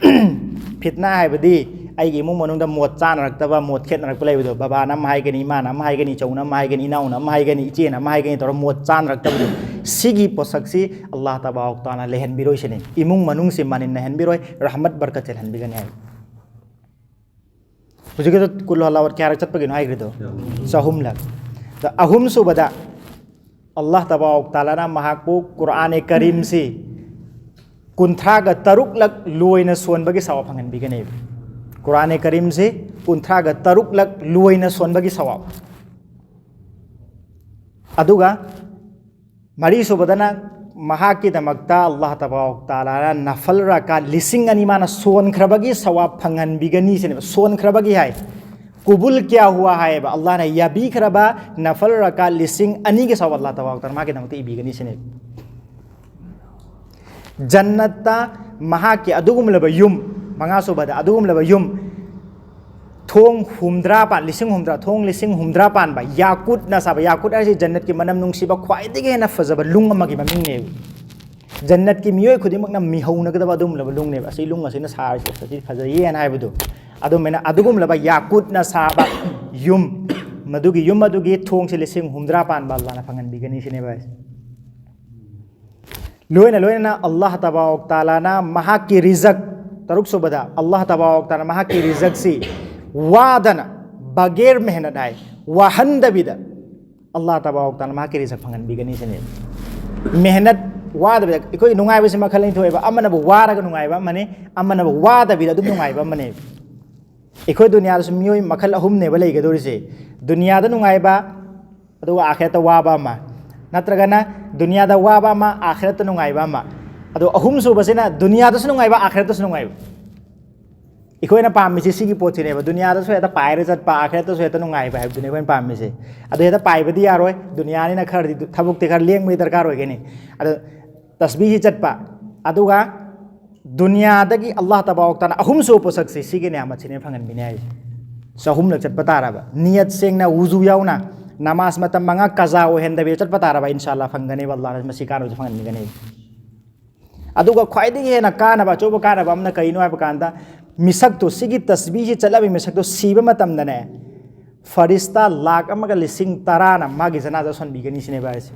ꯐꯤꯠꯅꯥ ꯍꯥꯏꯕꯗꯤ ꯑꯩꯒꯤ ꯏꯃꯨꯡ ꯃꯅꯨꯡꯗ ꯃꯣꯠ ꯆꯥꯅꯔꯛꯇꯕ, ꯃꯣꯠ ꯈꯦꯠꯅꯔꯛꯄ ꯂꯩꯕꯗꯣ, ꯕꯕꯥꯅ ꯑꯃ ꯍꯥꯏꯒꯅꯤ, ꯏꯃꯥꯅ ꯑꯃ ꯍꯥꯏꯒꯅꯤ, ꯏꯆꯧꯅ ꯑꯃ ꯍꯥꯏꯒꯅꯤ, ꯏꯆꯦꯅ ꯑꯃ ꯍꯥꯏꯒꯅꯤ, ꯏꯆꯦꯅ ꯑꯃ ꯍꯥꯏꯒꯅꯤ ꯇꯧꯔꯒ ꯃꯣꯠ ꯆꯥꯅꯔꯛꯇꯕꯗꯣ, ꯁꯤꯒꯤ ꯄꯣꯠꯁꯛꯁꯤ ꯑꯜꯂꯥꯍ ꯇꯕꯥꯔꯛ ꯇꯥꯂꯥꯅ ꯂꯩꯍꯟꯕꯤꯔꯣꯏ ꯁꯤꯅꯤ꯫ ꯏꯃꯨꯡ ꯃꯅꯨꯡꯁꯤ ꯃꯅꯤꯟ ꯂꯩꯍꯟꯕꯤꯔꯣꯏ, ꯔꯍꯃꯠ ꯕꯔꯀꯠ ꯆꯦꯜꯍꯟꯕꯤꯒꯅꯤ ꯍꯥꯏꯕ꯫ ꯍꯧꯖꯤꯛꯀꯤꯗꯣ ꯀꯨꯜ ꯍꯨꯋꯜꯂꯥꯍꯨ ꯀꯌꯥꯔꯛ ꯆꯠꯄꯒꯤꯅꯣ ꯍꯥꯏꯈ꯭ꯔꯤꯗꯣ? ꯆꯍꯨꯝꯂꯛ꯫ ꯑꯗ ꯑꯍꯨꯝꯁꯨꯕꯗ ꯑꯜꯂꯥꯍ ꯇꯕꯥꯔꯛ ꯇꯥꯂꯥꯅ ꯃꯍꯥꯛꯄꯨ ꯀꯨꯔꯥꯅꯦ ꯀꯔꯤꯝꯁꯤ ꯀꯨꯟꯊ꯭ꯔꯥꯒ ꯇꯔꯨꯛꯂꯛ ꯂꯣꯏꯅ ꯁꯣꯟꯕꯒꯤ ꯁꯋꯥꯕ ꯐꯪꯍꯟꯕꯤꯒꯅꯦꯕ꯫ ꯀꯨꯔꯥꯅꯦ ꯀꯔꯤꯝꯁꯤ ꯀꯨꯟꯊ꯭ꯔꯥꯒ ꯇꯔꯨꯛꯂꯛ ꯂꯣꯏꯅ ꯁꯣꯟꯕꯒꯤ ꯁꯋꯥꯕ꯫ ꯑꯗꯨꯒ ꯃꯔꯤꯁꯨꯕꯗꯅ ꯃꯍꯥꯛꯀꯤꯗꯃꯛꯇ ꯑꯜꯂꯥꯍ ꯇꯕꯥꯔꯛ ꯇꯥꯂꯥꯅ ꯅꯐꯜ ꯔꯀꯥ ꯂꯤꯁꯤꯡ ꯑꯅꯤ ꯃꯥꯅ ꯁꯣꯟꯈ꯭ꯔꯕꯒꯤ ꯁꯋꯥꯕ ꯐꯪꯍꯟꯕꯤꯒꯅꯤ ꯁꯤꯅꯦꯕ꯫ ꯁꯣꯟꯈ꯭ꯔꯕꯒꯤ ꯍꯥꯏ꯫ ꯀꯨꯕꯨꯜ ꯀꯌꯥ ꯍꯨꯋꯥ ꯍꯥꯏꯌꯦꯕ, ꯑꯜꯂꯥꯍꯅ ꯌꯥꯕꯤꯈ꯭ꯔꯕ ꯅꯐꯜ ꯔꯀꯥ ꯂꯤꯁꯤꯡ ꯑꯅꯤꯒꯤ ꯁꯋꯥꯕ ꯑꯜꯂꯥꯍ ꯇꯕꯥꯔꯛ ꯇꯥꯂꯥ ꯃꯥꯒꯤꯗꯃꯛꯇ ꯏꯕꯤꯒꯅꯤ ꯁꯤꯅꯦꯕ꯫ ꯖꯟꯅꯠꯇ ꯃꯍꯥꯛꯀꯤ ꯑꯗꯨꯒꯨꯝꯂꯕ ꯌꯨꯝ, ꯃꯉꯥꯁꯨꯕꯗ ꯑꯗꯨꯒꯨꯝꯂꯕ ꯌꯨꯝ, ꯊꯣꯡ ꯍꯨꯝꯗ꯭ꯔꯥ ꯄꯥꯟ, ꯂꯤꯁꯤꯡ ꯍꯨꯝꯗ꯭ꯔꯥ, ꯊꯣꯡ ꯂꯤꯁꯤꯡ ꯍꯨꯝꯗ꯭ꯔꯥ ꯄꯥꯟꯕ, ꯌꯥꯀꯨꯠꯅ ꯁꯥꯕ, ꯌꯥꯀꯨꯠ ꯍꯥꯏꯁꯤ ꯖꯟꯅꯠꯀꯤ ꯃꯅꯝ ꯅꯨꯡꯁꯤꯕ ꯈ꯭ꯋꯥꯏꯗꯒꯤ ꯍꯦꯟꯅ ꯐꯖꯕ ꯂꯨꯡ ꯑꯃꯒꯤ ꯃꯃꯤꯡꯅꯦꯕ꯫ ꯖꯟꯅꯠꯀꯤ ꯃꯤꯑꯣꯏ ꯈꯨꯗꯤꯡꯃꯛꯅ ꯃꯤꯍꯧꯅꯒꯗꯕ ꯑꯗꯨꯒꯨꯝꯂꯕ ꯂꯨꯡꯅꯦꯕ꯫ ꯑꯁꯤ ꯂꯨꯡ ꯑꯁꯤꯅ ꯁꯥꯔꯤꯁꯦ ꯑꯁꯤ ꯐꯖꯩꯌꯦꯅ ꯍꯥꯏꯕꯗꯣ꯫ ꯑꯗꯨꯃꯥꯏꯅ ꯑꯗꯨꯒꯨꯝꯂꯕ ꯌꯥꯀꯨꯠꯅ ꯁꯥꯕ ꯌꯨꯝ, ꯃꯗꯨꯒꯤ ꯌꯨꯝ ꯑꯗꯨꯒꯤ ꯊꯣꯡꯁꯦ ꯂꯤꯁꯤꯡ ꯍꯨꯝꯗ꯭ꯔꯥ ꯄꯥꯟꯕ ꯑꯜꯂꯥꯍꯅ ꯐꯪꯍꯟꯕꯤꯒꯅꯤ ꯁꯤꯅꯦꯕ ꯍꯥꯏꯁꯦ꯫ ꯂꯣꯏꯅ ꯂꯣꯏꯅꯅ ꯑꯜꯂꯥꯍ ꯇꯕꯥꯔꯛ ꯇꯥꯂꯥꯅ ꯃꯍꯥꯛꯀꯤ ꯔꯤꯖꯛ, ꯇꯔꯨꯛ ꯁꯨꯕꯗ ꯑꯜꯂꯥꯍ ꯇꯕꯥꯔꯛ ꯇꯥꯂꯥꯅ ꯃꯍꯥꯛꯀꯤ ꯔꯤꯖꯛꯁꯤ ꯋꯥꯗꯅ, ꯕꯒꯦꯔ ꯃꯦꯍꯅꯠ ꯍꯥꯏ, ꯋꯥꯍꯟꯗꯕꯤꯗ ꯑꯜꯂꯥꯍ ꯇꯕꯥꯔꯛ ꯇꯥꯂꯥꯅ ꯃꯍꯥꯛꯀꯤ ꯔꯤꯖꯛ ꯐꯪꯍꯟꯕꯤꯒꯅꯤ ꯁꯤꯅꯤ꯫ ꯃꯦꯍꯅꯠ ꯋꯥꯗꯕꯤꯗ, ꯑꯩꯈꯣꯏ ꯅꯨꯡꯉꯥꯏꯕꯁꯤ ꯃꯈꯜ ꯑꯅꯤ ꯊꯣꯛꯑꯦꯕ, ꯑꯃꯅꯕꯨ ꯋꯥꯔꯒ ꯅꯨꯡꯉꯥꯏꯕ ꯑꯃꯅꯤ, ꯑꯃꯅꯕꯨ ꯋꯥꯗꯕꯤꯗ ꯑꯗꯨꯝ ꯅꯨꯡꯉꯥꯏꯕ ꯑꯃꯅꯦꯕ꯫ ꯑꯩꯈꯣꯏ ꯗꯨꯅꯤꯌꯥꯗꯁꯨ ꯃꯤꯑꯣꯏ ꯃꯈꯜ ꯑꯍꯨꯝꯅꯦꯕ ꯂꯩꯒꯗꯧꯔꯤꯁꯦ꯫ ꯗꯨꯅꯤꯌꯥꯗ ꯅꯨꯡꯉꯥꯏꯕ, ꯑꯗꯨꯒ ꯑꯥꯈꯤꯔꯠꯇ ꯋꯥꯕ ꯑꯃ, ꯅꯠꯇ꯭ꯔꯒꯅ ꯗꯨꯅꯤꯌꯥꯗ ꯋꯥꯕ ꯑꯃ, ꯑꯥꯈꯤꯔꯠꯇ ꯅꯨꯡꯉꯥꯏꯕ ꯑꯃ꯫ ꯑꯗꯣ ꯑꯍꯨꯝꯁꯨꯕꯁꯤꯅ ꯗꯨꯅꯤꯌꯥꯗꯁꯨ ꯅꯨꯡꯉꯥꯏꯕ, ꯑꯥꯈꯤꯔꯠꯇꯁꯨ ꯅꯨꯡꯉꯥꯏꯕ꯫ ꯑꯩꯈꯣꯏꯅ ꯄꯥꯝꯃꯤꯁꯤ ꯁꯤꯒꯤ ꯄꯣꯠꯁꯤꯅꯦꯕ, ꯗꯨꯅꯤꯌꯥꯗꯁꯨ ꯍꯦꯛꯇ ꯄꯥꯏꯔ ꯆꯠꯄ, ꯑꯥꯈꯤꯔꯠꯇꯁꯨ ꯍꯦꯛꯇ ꯅꯨꯡꯉꯥꯏꯕ ꯍꯥꯏꯕꯗꯨꯅꯦ ꯑꯩꯈꯣꯏꯅ ꯄꯥꯝꯃꯤꯁꯦ꯫ ꯑꯗꯨ ꯍꯦꯛꯇ ꯄꯥꯏꯕꯗꯤ ꯌꯥꯔꯣꯏ, ꯗꯨꯅꯤꯌꯥꯅꯤꯅ ꯈꯔꯗꯤ ꯊꯕꯛꯇꯤ ꯈꯔ ꯂꯦꯡꯕꯒꯤ ꯗꯔꯀꯥꯔ ꯑꯣꯏꯒꯅꯤ꯫ ꯑꯗꯣ ꯇꯁꯕꯤꯍꯤ ꯆꯠꯄ, ꯑꯗꯨꯒ ꯗꯨꯅꯤꯌꯥꯗꯒꯤ ꯑꯜꯂꯥꯍ ꯇꯕꯥꯔꯛ ꯇꯥꯂꯥ ꯑꯍꯨꯝꯁꯨꯕ ꯄꯣꯠꯁꯛꯁꯤ ꯁꯤꯒꯤ ꯅꯤꯌꯥꯃꯠꯁꯤꯅꯦ ꯐꯪꯍꯟꯕꯤꯅꯤ ꯍꯥꯏꯁꯦ꯫ ꯆꯍꯨꯝꯂꯛ ꯆꯠꯄ ꯇꯥꯔꯕ, ꯅꯤꯌꯠ ꯁꯦꯡꯅ ꯋꯨꯖꯨ ꯌꯥꯎꯅ, ꯅꯃꯥꯖ ꯃꯇꯝ ꯃꯉꯥ ꯀꯖꯥ ꯑꯣꯏꯍꯟꯗꯕꯤꯗ ꯆꯠꯄ ꯇꯥꯔꯕ, ꯏꯟꯁꯥ ꯑꯜꯂꯥꯍ ꯐꯪꯒꯅꯦꯕ, ꯑꯜꯂꯥꯍꯅ ꯃꯁꯤ ꯀꯥꯟꯅꯕꯁꯤ ꯐꯪꯍꯟꯕꯤꯒꯅꯦꯕ꯫ ꯑꯗꯨꯒ ꯈ꯭ꯋꯥꯏꯗꯒꯤ ꯍꯦꯟꯅ ꯀꯥꯟꯅꯕ, ꯑꯆꯧꯕ ꯀꯥꯟꯅꯕ ꯑꯃꯅ ꯀꯔꯤꯅꯣ ꯍꯥꯏꯕ ꯀꯥꯟꯗ, ꯃꯤꯁꯛꯇꯣ, ꯁꯤꯒꯤ ꯇꯁꯕꯤꯁꯤ ꯆꯠꯂꯕ ꯃꯤꯁꯛꯇꯣ ꯁꯤꯕ ꯃꯇꯝꯗꯅꯦ, ꯐꯔꯤꯁꯇꯥ ꯂꯥꯛ ꯑꯃꯒ ꯂꯤꯁꯤꯡ ꯇꯔꯥꯅ ꯃꯥꯒꯤ ꯖꯅꯥꯖꯥ ꯁꯣꯟꯕꯤꯒꯅꯤ ꯁꯤꯅꯦꯕ ꯍꯥꯏꯁꯦ꯫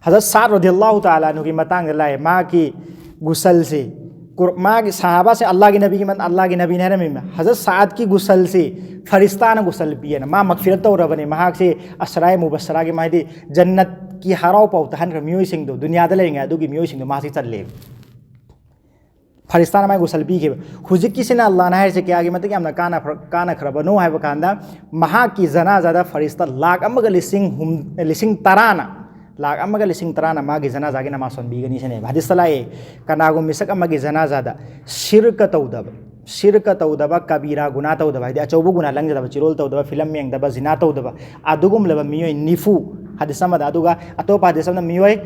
ꯍꯖꯔꯠ ꯁꯥꯗ ꯔꯗꯤꯌꯜꯂꯥꯍꯨ ꯇꯥꯂꯥ ꯑꯟꯍꯨꯒꯤ ꯃꯇꯥꯡꯗ ꯂꯥꯛꯑꯦ, ꯃꯥꯒꯤ ꯒꯨꯁꯜꯁꯤ, ꯀꯨꯔ-, ꯃꯥꯒꯤ ꯁꯍꯥꯕꯥꯁꯦ ꯑꯜꯂꯥꯍꯒꯤ ꯅꯕꯤꯒꯤ ꯃꯟ-, ꯑꯜꯂꯥꯍꯒꯤ ꯅꯕꯤꯅ ꯍꯥꯏꯔꯝꯃꯤꯕ, ꯍꯖꯔꯠ ꯁꯥꯗꯀꯤ ꯒꯨꯁꯜꯁꯤ ꯐꯔꯤꯁꯇꯥꯅ ꯒꯨꯁꯜ ꯄꯤꯌꯦꯅ, ꯃꯥ ꯃꯛꯐꯤꯔꯠ ꯇꯧꯔꯕꯅꯤ, ꯃꯍꯥꯛꯁꯤ ꯑꯁꯔꯥꯏ ꯃꯨꯕꯁꯔꯥꯒꯤ, ꯃꯥꯗꯤ ꯖꯟꯅꯠꯀꯤ ꯍꯔꯥꯎ ꯄꯥꯎ ꯇꯥꯍꯟꯈ꯭ꯔ ꯃꯤꯑꯣꯏꯁꯤꯡꯗꯣ, ꯗꯨꯅꯤꯌꯥꯗ ꯂꯩꯔꯤꯉꯩ ꯑꯗꯨꯒꯤ ꯃꯤꯑꯣꯏꯁꯤꯡꯗꯣ ꯃꯍꯥꯛꯁꯤ ꯆꯜꯂꯦꯕ꯫ ꯐꯔꯤꯁꯇꯥꯅ ꯃꯥꯏ ꯒꯨꯁꯜ ꯄꯤꯈꯤꯕ꯫ ꯍꯧꯖꯤꯛꯀꯤꯁꯤꯅ ꯑꯜꯂꯥꯍꯅ ꯍꯥꯏꯔꯤꯁꯦ ꯀꯌꯥꯒꯤ ꯃꯇꯤꯛ ꯌꯥꯝꯅ ꯀꯥꯟꯅꯈ꯭ꯔ-, ꯀꯥꯟꯅꯈ꯭ꯔꯕꯅꯣ ꯍꯥꯏꯕ ꯀꯥꯟꯗ, ꯃꯍꯥꯛꯀꯤ ꯖꯅꯥꯖꯥꯗ ꯐꯔꯤꯁꯇꯥ ꯂꯥꯛ ꯑꯃꯒ ꯂꯤꯁꯤꯡ ꯍꯨꯝ-, ꯂꯤꯁꯤꯡ ꯇꯔꯥꯅ ꯂꯥꯛ ꯑꯃꯒ ꯂꯤꯁꯤꯡ ꯇꯔꯥꯅ ꯃꯥꯒꯤ ꯖꯅꯥꯖꯥꯒꯤ ꯅꯃꯥꯖ ꯁꯣꯟꯕꯤꯒꯅꯤ ꯁꯤꯅꯦꯕ꯫ ꯍꯗꯤꯁꯇ ꯂꯥꯛꯑꯦ, ꯀꯅꯥꯒꯨꯝꯕ ꯃꯤꯁꯛ ꯑꯃꯒꯤ ꯖꯅꯥꯖꯥꯗ ꯁꯤꯔꯀ ꯇꯧꯗꯕ, ꯁꯤꯔꯀ ꯇꯧꯗꯕ, ꯀꯕꯤꯔꯥ ꯒꯨꯅꯥ ꯇꯧꯗꯕ, ꯍꯥꯏꯗꯤ ꯑꯆꯧꯕ ꯒꯨꯅꯥ ꯂꯪꯖꯗꯕ, ꯆꯤꯔꯣꯜ ꯇꯧꯗꯕ, ꯐꯤꯂꯝ ꯌꯦꯡꯗꯕ, ꯖꯤꯅꯥ ꯇꯧꯗꯕ, ꯑꯗꯨꯒꯨꯝꯂꯕ ꯃꯤꯑꯣꯏ ꯅꯤꯐꯨ, ꯍꯗꯤꯁ ꯑꯃꯗ, ꯑꯗꯨꯒ ꯑꯇꯣꯞꯄ ꯍꯗꯤꯁ ꯑꯃꯗ ꯃꯤꯑꯣꯏ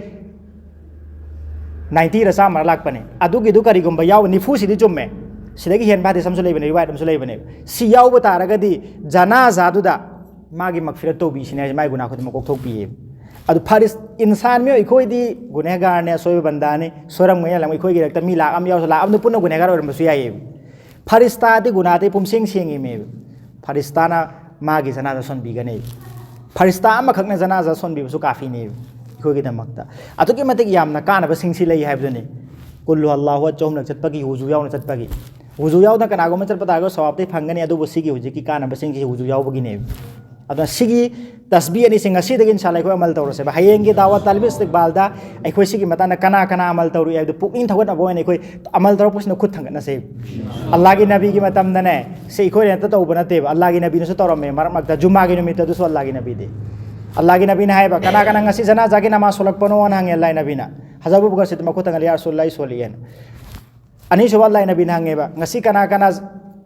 ꯅꯥꯏꯟꯇꯤꯔ ꯆꯥꯝꯃꯔ ꯂꯥꯛꯄꯅꯦ꯫ ꯑꯗꯨꯒꯤꯗꯨ ꯀꯔꯤꯒꯨꯝꯕ ꯌꯥꯎ, ꯅꯤꯐꯨꯁꯤꯗꯤ ꯆꯨꯝꯃꯦ, ꯁꯤꯗꯒꯤ ꯍꯦꯟꯕ ꯍꯗꯤꯁ ꯑꯃꯁꯨ ꯂꯩꯕꯅꯦ, ꯔꯤꯋꯥꯌꯠ ꯑꯃꯁꯨ ꯂꯩꯕꯅꯦꯕ꯫ ꯁꯤ ꯌꯥꯎꯕ ꯇꯥꯔꯒꯗꯤ ꯖꯅꯥꯖꯥꯗꯨꯗ ꯃꯥꯒꯤ ꯃꯒꯐꯤꯔꯠ ꯇꯧꯕꯤꯁꯤꯅꯦ ꯍꯥꯏꯁꯦ, ꯃꯥꯒꯤ ꯒꯨꯅꯥ ꯈꯨꯗꯤꯡꯃꯛ ꯀꯣꯛꯊꯣꯛꯄꯤꯌꯦꯕ꯫ ꯑꯗꯨ ꯐꯔꯤꯁ-, ꯏꯟꯁꯥꯟ ꯃꯤꯑꯣꯏ ꯑꯩꯈꯣꯏꯗꯤ ꯒꯨꯅꯦꯒꯥꯔꯅꯦ, ꯑꯁꯣꯏꯕ ꯕꯟꯗꯥꯅꯤ, ꯁꯣꯏꯔꯝꯒꯅꯤ, ꯂꯝ ꯑꯩꯈꯣꯏꯒꯤ ꯔꯛꯇ ꯃꯤ ꯂꯥꯛ ꯑꯃ ꯌꯥꯎꯔꯁꯨ ꯂꯥꯛ ꯑꯃꯗꯨ ꯄꯨꯟꯅ ꯒꯨꯅꯦꯒꯥꯔ ꯑꯣꯏꯔꯝꯕꯁꯨ ꯌꯥꯏꯌꯦꯕ꯫ ꯐꯔꯤꯁꯇꯥꯗꯤ ꯒꯨꯅꯥꯗꯩ ꯄꯨꯝꯁꯦꯡ ꯁꯦꯡꯉꯤꯃꯦꯕ꯫ ꯐꯔꯤꯁꯇꯥꯅ ꯃꯥꯒꯤ ꯖꯅꯥꯖꯥ ꯁꯣꯟꯕꯤꯒꯅꯤ꯫ ꯐꯔꯤꯁꯇꯥ ꯑꯃꯈꯛꯅ ꯖꯅꯥꯖꯥ ꯁꯣꯟꯕꯤꯕꯁꯨ ꯀꯥꯐꯤꯅꯦꯕ ꯑꯩꯈꯣꯏꯒꯤꯗꯃꯛꯇ꯫ ꯑꯗꯨꯛꯀꯤ ꯃꯇꯤꯛ ꯌꯥꯝꯅ ꯀꯥꯟꯅꯕꯁꯤꯡꯁꯤ ꯂꯩ ꯍꯥꯏꯕꯗꯨꯅꯤ꯫ ꯀꯨꯜ ꯍꯨꯋꯜꯂꯥꯍꯨ ꯑꯍꯗ ꯆꯍꯨꯝꯂꯛ ꯆꯠꯄꯒꯤ, ꯋꯨꯖꯨ ꯌꯥꯎꯅ ꯆꯠꯄꯒꯤ꯫ ꯋꯨꯖꯨ ꯌꯥꯎꯗꯅ ꯀꯅꯥꯒꯨꯝꯕ ꯆꯠꯄ ꯇꯥꯔꯒꯁꯨ ꯁꯋꯥꯕꯇꯤ ꯐꯪꯒꯅꯤ, ꯑꯗꯨꯕꯨ ꯁꯤꯒꯤ ꯍꯧꯖꯤꯛꯀꯤ ꯀꯥꯟꯅꯕꯁꯤꯡꯁꯤ ꯋꯨꯖꯨ ꯌꯥꯎꯕꯒꯤꯅꯦꯕ꯫ ꯑꯗꯨꯅ ꯁꯤꯒꯤ ꯇꯁꯕꯤ ꯑꯅꯤꯁꯤ ꯉꯁꯤꯗꯒꯤ ꯏꯟꯁꯥꯜꯂꯥ ꯑꯩꯈꯣꯏ ꯑꯃꯜ ꯇꯧꯔꯁꯦꯕ꯫ ꯍꯌꯦꯡꯒꯤ ꯗꯥꯋꯥ ꯇꯥꯂꯤꯕ ꯏꯁꯇꯤꯛꯕꯥꯜꯗ ꯑꯩꯈꯣꯏ ꯁꯤꯒꯤ ꯃꯇꯥꯡꯗ ꯀꯅꯥ ꯀꯅꯥ ꯑꯃꯜ ꯇꯧꯔꯤ ꯍꯥꯏꯕꯗꯨ ꯄꯨꯛꯅꯤꯡ ꯊꯧꯒꯠꯅꯕ ꯑꯣꯏꯅ ꯑꯩꯈꯣꯏ ꯑꯃꯜ ꯇꯧꯔꯛꯄꯁꯤꯅ ꯈꯨꯠ ꯊꯥꯡꯒꯠꯅꯁꯦ꯫ ꯑꯜꯂꯥꯒꯤ ꯅꯕꯤꯒꯤ ꯃꯇꯝꯗꯅꯦ, ꯁꯤ ꯑꯩꯈꯣꯏꯅ ꯍꯦꯛꯇ ꯇꯧꯕ ꯅꯠꯇꯦꯕ, ꯑꯜꯂꯥꯒꯤ ꯅꯕꯤꯅꯁꯨ ꯇꯧꯔꯝꯃꯦ꯫ ꯃꯔꯛ ꯃꯔꯛꯇ ꯖꯨꯃꯥꯒꯤ ꯅꯨꯃꯤꯠꯇ ꯑꯗꯨꯁꯨ ꯑꯜꯂꯥꯒꯤ ꯅꯕꯤꯗꯤ, ꯑꯜꯂꯥꯒꯤ ꯅꯕꯤꯅ ꯍꯥꯏꯕ, "ꯀꯅꯥ ꯀꯅꯥ ꯉꯁꯤ ꯖꯅꯥꯖꯥꯒꯤ ꯅꯃꯥꯖ ꯁꯣꯜꯂꯛꯄꯅꯣꯅ?" ꯍꯪꯉꯦ ꯑꯜꯂꯥꯒꯤ ꯅꯕꯤꯅ꯫ ꯍꯖꯔꯠ ꯑꯕꯨ ꯕꯀꯔ ꯁꯤꯗꯤꯛ ꯃꯈꯨꯠ ꯊꯥꯡꯒꯠꯂꯦ, "ꯌꯥ ꯔꯁꯨꯂꯜꯂꯥꯍ, ꯑꯩ ꯁꯣꯜꯂꯛꯑꯦꯅ"꯫ ꯑꯅꯤꯁꯨꯕ ꯑꯜꯂꯥꯍ ꯅꯕꯤꯅ ꯍꯪꯉꯦꯕ, "ꯉꯁꯤ ꯀꯅꯥ ꯀꯅꯥ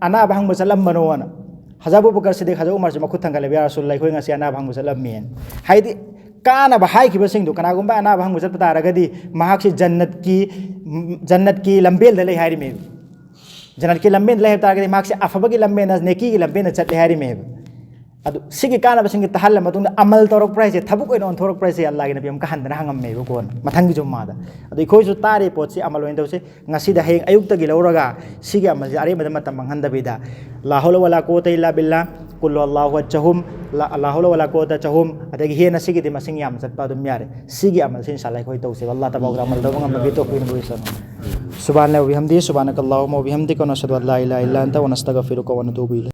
ꯑꯅꯥꯕ ꯍꯪꯕ ꯆꯠꯂꯝꯕꯅꯣꯅ?" ꯍꯖꯔꯠ ꯑꯕꯨ ꯕꯀꯔ ꯁꯤꯗꯤꯛ, ꯍꯖꯔꯠ ꯎꯃꯔꯁꯨ ꯃꯈꯨꯠ ꯊꯥꯡꯒꯠꯂꯦꯕ, "ꯌꯥ ꯔꯁꯨꯂꯜꯂꯥꯍ, ꯑꯩꯈꯣꯏ ꯉꯁꯤ ꯑꯅꯥꯕ ꯍꯪꯕ ꯆꯠꯂꯝꯃꯦꯅ"꯫ ꯍꯥꯏꯗꯤ ꯀꯥꯟꯅꯕ ꯍꯥꯏꯈꯤꯕꯁꯤꯡꯗꯣ, ꯀꯅꯥꯒꯨꯝꯕ ꯑꯅꯥꯕ ꯍꯪꯕ ꯆꯠꯄ ꯇꯥꯔꯒꯗꯤ ꯃꯍꯥꯛꯁꯤ ꯖꯟꯅꯠꯀꯤ, ꯖꯟꯅꯠꯀꯤ ꯂꯝꯕꯦꯜꯗ ꯂꯩ ꯍꯥꯏꯔꯤꯃꯦꯕ꯫ ꯖꯟꯅꯠꯀꯤ ꯂꯝꯕꯦꯜꯗ ꯂꯩ ꯍꯥꯏꯕ ꯇꯥꯔꯒꯗꯤ ꯃꯍꯥꯛꯁꯤ ꯑꯐꯕꯒꯤ ꯂꯝꯕꯦꯜꯗ, ꯅꯦꯀꯤꯒꯤ ꯂꯝꯕꯦꯜꯗ ꯆꯠꯂꯦ ꯍꯥꯏꯔꯤꯃꯦꯕ꯫ ꯑꯗꯨ ꯁꯤꯒꯤ ꯀꯥꯟꯅꯕꯁꯤꯡꯁꯤ ꯇꯥꯍꯜꯂ ꯃꯇꯨꯡꯗ ꯑꯃꯜ ꯇꯧꯔꯛꯄ꯭ꯔꯥ ꯍꯥꯏꯁꯦ, ꯊꯕꯛ ꯑꯣꯏꯅ ꯑꯣꯟꯊꯣꯔꯛꯄ꯭ꯔꯥ ꯍꯥꯏꯁꯦ, ꯑꯜꯂꯥꯍꯒꯤ ꯅꯕꯤ ꯑꯃꯨꯛꯀ ꯍꯟꯗꯅ ꯍꯪꯉꯝꯃꯦꯕ ꯀꯣꯟꯅ ꯃꯊꯪꯒꯤ ꯖꯨꯝꯃꯥꯗ꯫ ꯑꯗꯣ ꯑꯩꯈꯣꯏꯁꯨ ꯇꯥꯔꯤꯕ ꯄꯣꯠꯁꯤ ꯑꯃꯜ ꯑꯣꯏꯅ ꯇꯧꯁꯦ꯫ ꯉꯁꯤꯗ ꯍꯌꯦꯡ ꯑꯌꯨꯛꯇꯒꯤ ꯂꯧꯔꯒ ꯁꯤꯒꯤ ꯑꯃꯜꯁꯦ ꯑꯔꯦꯝꯕꯗ ꯃꯇꯝ ꯃꯥꯡꯍꯟꯗꯕꯤꯗ, "ꯂꯥ ꯍꯧꯂ ꯋꯥꯂꯥ ꯀꯨꯋꯥꯇ ꯏꯜꯂꯥ ꯕꯤꯜꯂꯥ", "ꯀꯨꯜ ꯍꯨꯋꯜꯂꯥꯍꯨ ꯑꯍꯗ" ꯆꯍꯨꯝ, "ꯂꯥ-, ꯂꯥ ꯍꯧꯂ ꯋꯥꯂꯥ ꯀꯨꯋꯥꯇ" ꯆꯍꯨꯝ, ꯑꯗꯒꯤ ꯍꯦꯟꯅ ꯁꯤꯒꯤꯗꯤ ꯃꯁꯤꯡ ꯌꯥꯝꯅ ꯆꯠꯄ ꯑꯗꯨꯝ ꯌꯥꯔꯦ꯫ ꯁꯤꯒꯤ ꯑꯃꯜꯁꯦ ꯏꯟꯁꯥꯜꯂꯥꯍ ꯑꯩꯈꯣꯏ ꯇꯧꯁꯦꯕ꯫ ꯑꯜꯂꯥꯍ ꯇꯕꯥꯔꯛ ꯋ ꯇꯥꯂꯥ ꯑꯃꯜ ꯇꯧꯕ ꯉꯝꯕꯒꯤ ꯇꯧꯐꯤꯛ ꯅꯕꯨ ꯁꯅ꯫ سبحان الله وبحمده، سبحانك اللهم وبحمدك، ونشهد أن لا إله إلا أنت، ونستغفرك ونتوب إليك.